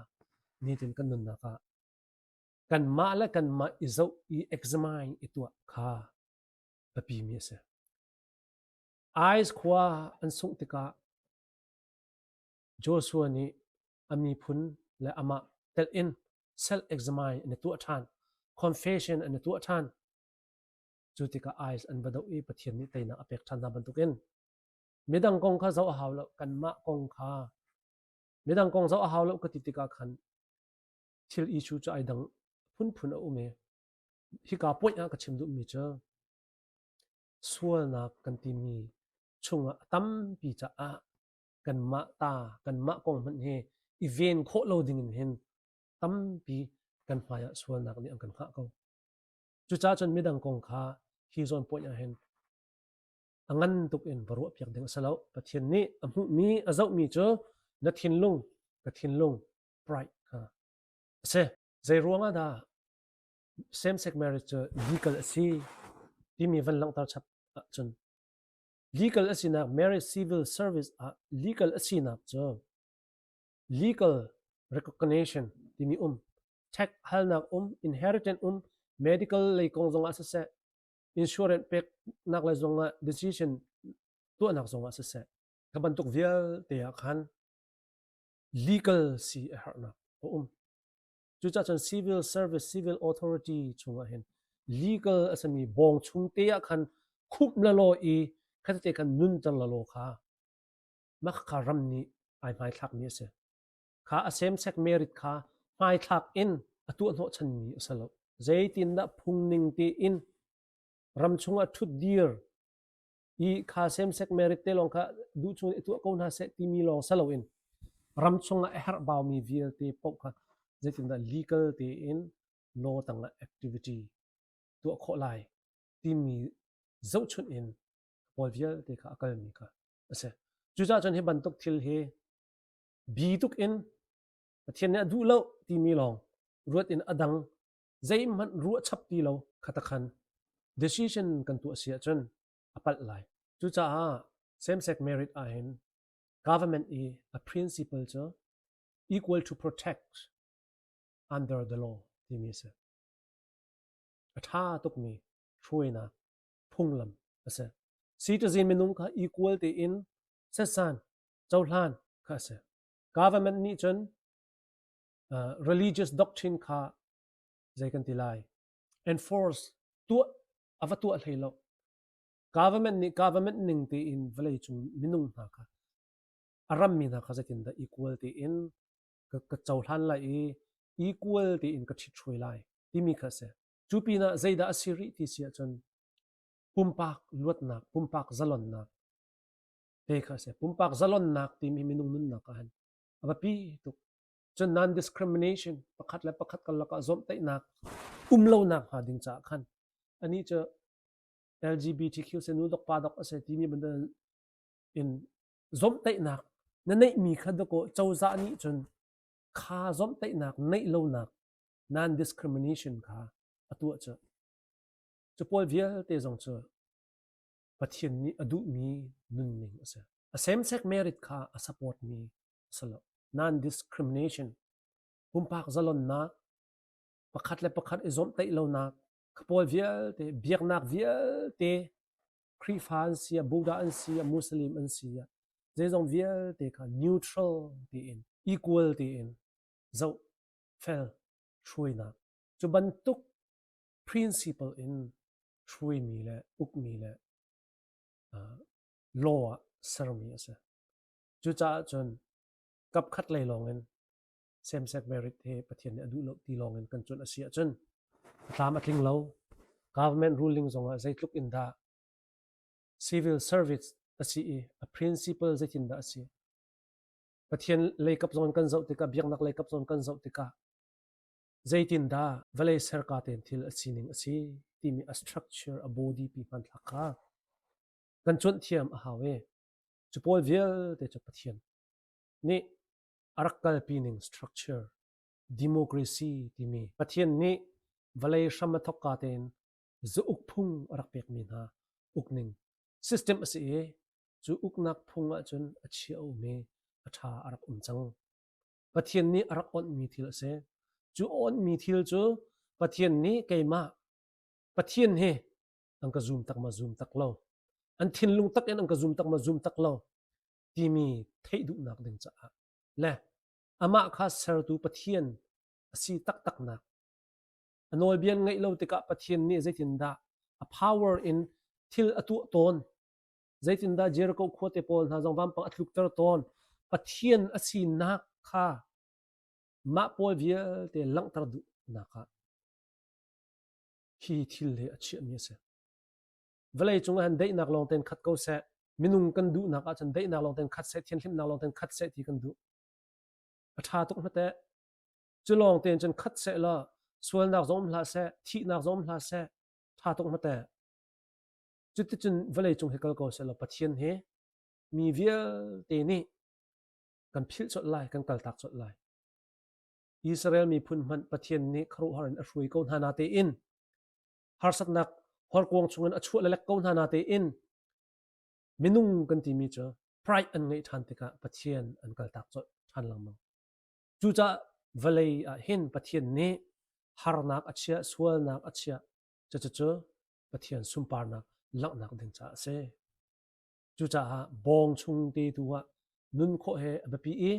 nitin kan nunnak ah kanmah le kanmah i zoh i examine i tuah kha biapi mi a si. Ais khua an sungh tikah Joshua nih a miphun le amah telh in self examine an i tuah ṭhan, confession an i tuah ṭhan. Cu tikah ais an va doh i Pathian nih teinak a pek ṭhan hna bantukin midang kong kha zoh a hau lo, kanmah kong kha midang kong zoh a hau lo ka ti tikah khan thil issue cu ai dang phunphun a um i hika point ah ka chim duhmi cu sualnak kan timi chungah a tampi caah kanmah ta kanmah kong hmanh hi i ven khawh lo ding in hin tampi kan hmai ah sualnak nih an kan hngah ko. Cucaah cun midang kong kha hi zawn point ah hin a ngan tuk in va ruah piak ding a si lo. Pathian nih a hmuhmi a zohmi cu na thinlung ka thinlung pride kha a si. Zei ruang ah dah same sex marriage cu legal a si timi van langhter chap ahcun legal a sinak marriage civil service ah legal a sinak cu legal recognition timi um tax halnak um inheritance um medical lei kong zongah siseh insurance peknak lei zongah decision tuahnak zongah siseh ka bantuk vialte ah khan legal si a herhnak a um. Cucaah cun civil service, civil authority chungah hin legal a simi bawng chung te ah khan khumh lalaw i khatate khan nunter lalaw kha mah kha ram nih ai hmaithlakmi a si. Kha a same sex marriage kha hmaithlak in a tuah hnawhchanmi a si lo. Zeitindah phungning tein ram chungah ṭhutdir i kha same sex marriage te lawng kha duh chung i tuah ko hna seh timi lawng si loin ram chungah a herh baumi vialte paoh kha zeitindah legal tein law tangah activity tuah khawh lai timi zohchunh in pawl vialte kha a kalmi kha a si. Cucaah cun hi bantuk thil hi bi tuk in Pathian nih a duh lo timi lawng ruat in a dang zeihmanh ruah chap ti lo khatakhan decision kan tuah si ahcun a palh lai. Cucaah same-sex marriage ahhin government i a principle cu equal to protect. under the law timi a si. A ṭha tukmi hruainak phunglam a si. Citizen minung kha equal tein setsan cohlan kha a si. Government nih cun religious doctrine kha zei kan ti lai enforce tuah a va tuah hlei lo. Government nih government ning tein vawleicung minung hna kha a rammi hna kha zeitindah equal tein ka cohlan lai i equal tein ka ṭhithruai lai timi kha a si. Cu pinah zeidah a si rih ti si ahcun pumpak luatnak, pumpak zalonnak te kha a si. Pumpak zalonnak timi minung nunnak ah hin a biapi tuk. Cun non-discrimination pakhat le pakhat karlak ah zawmhtaihnak um lonak hnga ding caah khan anih cu LGBTQ se nu dok pa dok a si timi bantuk in zawmhtaihnak na neihmi kha dakaw cozah nih cun kha zawmhtaihnak neih lonak non-discrimination kha a tuah cu. Cu pawl vialte zong cu Pathian nih a duhmi nunning a si. A same-sex marriage kha a support mi a si lo. Non-discrimination, pumpak zalonnak, pakhat le pakhat i zawmhtaih lonak, kha pawl vialte, biaknak vialte, Khrihfa an si ah, Buddha an si ah, Muslim an si ah, zeizong vialte kha neutral tiin, equal tiin zoh fel hruainak. Cu bantuk principle in hruaimi le ukmi le law ah sermi a si. Cucaah cun kapkhat lei lawngin same-sex marriage hi Pathian nih a duh lo ti lawngin kan cuanh a si ahcun a tlam a tling lo. Government ruling zongah zeitluk in dah civil service a si i a principle zeitindah a si. Pathian leikap zong kan zoh tikah biaknak leikap zong kan zoh tikah zeitindah vawlei serka tein thil a sining a si timi a structure a body pi hmanthlak kha kan cuanh thiam a hau i cu pawl vialte cu Pathian nih a rak kalpi ning structure democracy timi Pathian nih vawlei hram a thawkka tein zauk phung a rak pekmi hna ukning system a si i cu uknak phung ahcun a chia a um i a ṭha a rak um cang. Pathian nih a rak onhmi thil a si. Cu onhmi thil cu Pathian nih keimah Pathian hi an ka zum tak ma zum tak lo an thinlung tak in an ka zum tak ma zum tak lo timi theih duhnak ding caah le amah kha sertu Pathian a si taktaknak a nawlbia ngaih lo tikah Pathian nih zeitindah a power in thil a tuah tawn zeitindah Jericho khuate pawl hna zong vampang a tlukter tawn Pathian a sinak kha mah pawl vialte langhter duhnak ah hi thil hi a chiahmi a si. Vawlei cung ah hin daihnak lawng tein khat ko seh. Minung kan duhnak ahcun daihnak lawng tein khat seh, thianhlimnak lawng tein khat seh ti kan duh. A ṭha tuk hmateh. Cu lawng tein cun khat seh law sualnak zong um hlah seh, thihnak zong um hlah seh, ṭha tuk hmateh. Cuticun vawlei cung hi kal ko seh law Pathian hi mi vialte nih kan philh colh lai, kan kaltak colh lai. Israel miphun hmanh Pathian nih khuaruahhar in a hruai ko hna natein harsatnak horkuang chungin a chuah lelek ko hna natein minung kan timi cu pride an ngeih ṭhan tikah Pathian an kaltak colh ṭhan lengmang. Cucaah vawlei ah hin Pathian nih harnak a chiah, sualnak a chiah, cucu Pathian sunparnak langhnak ding caah a si. Cucaah bawng chung te tu ah nun khawh he a biapi i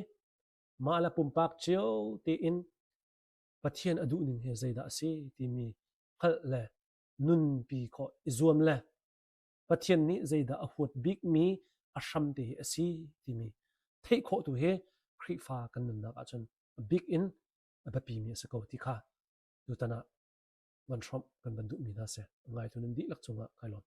mah le pumpak cio tein Pathian a duhning hi zeidah a si timi hngalh le nunpi khawh i zuam le Pathian nih zeidah a huat bikmi a hram te hi a si timi theih khawh tu hi Khrihfa kan nunnak ahcun a bik in a biapimi a si ko ti kha tutan ah van hrawmh kan van duhmi hna si. Ngaitu nan dihlak cungah kai lawm.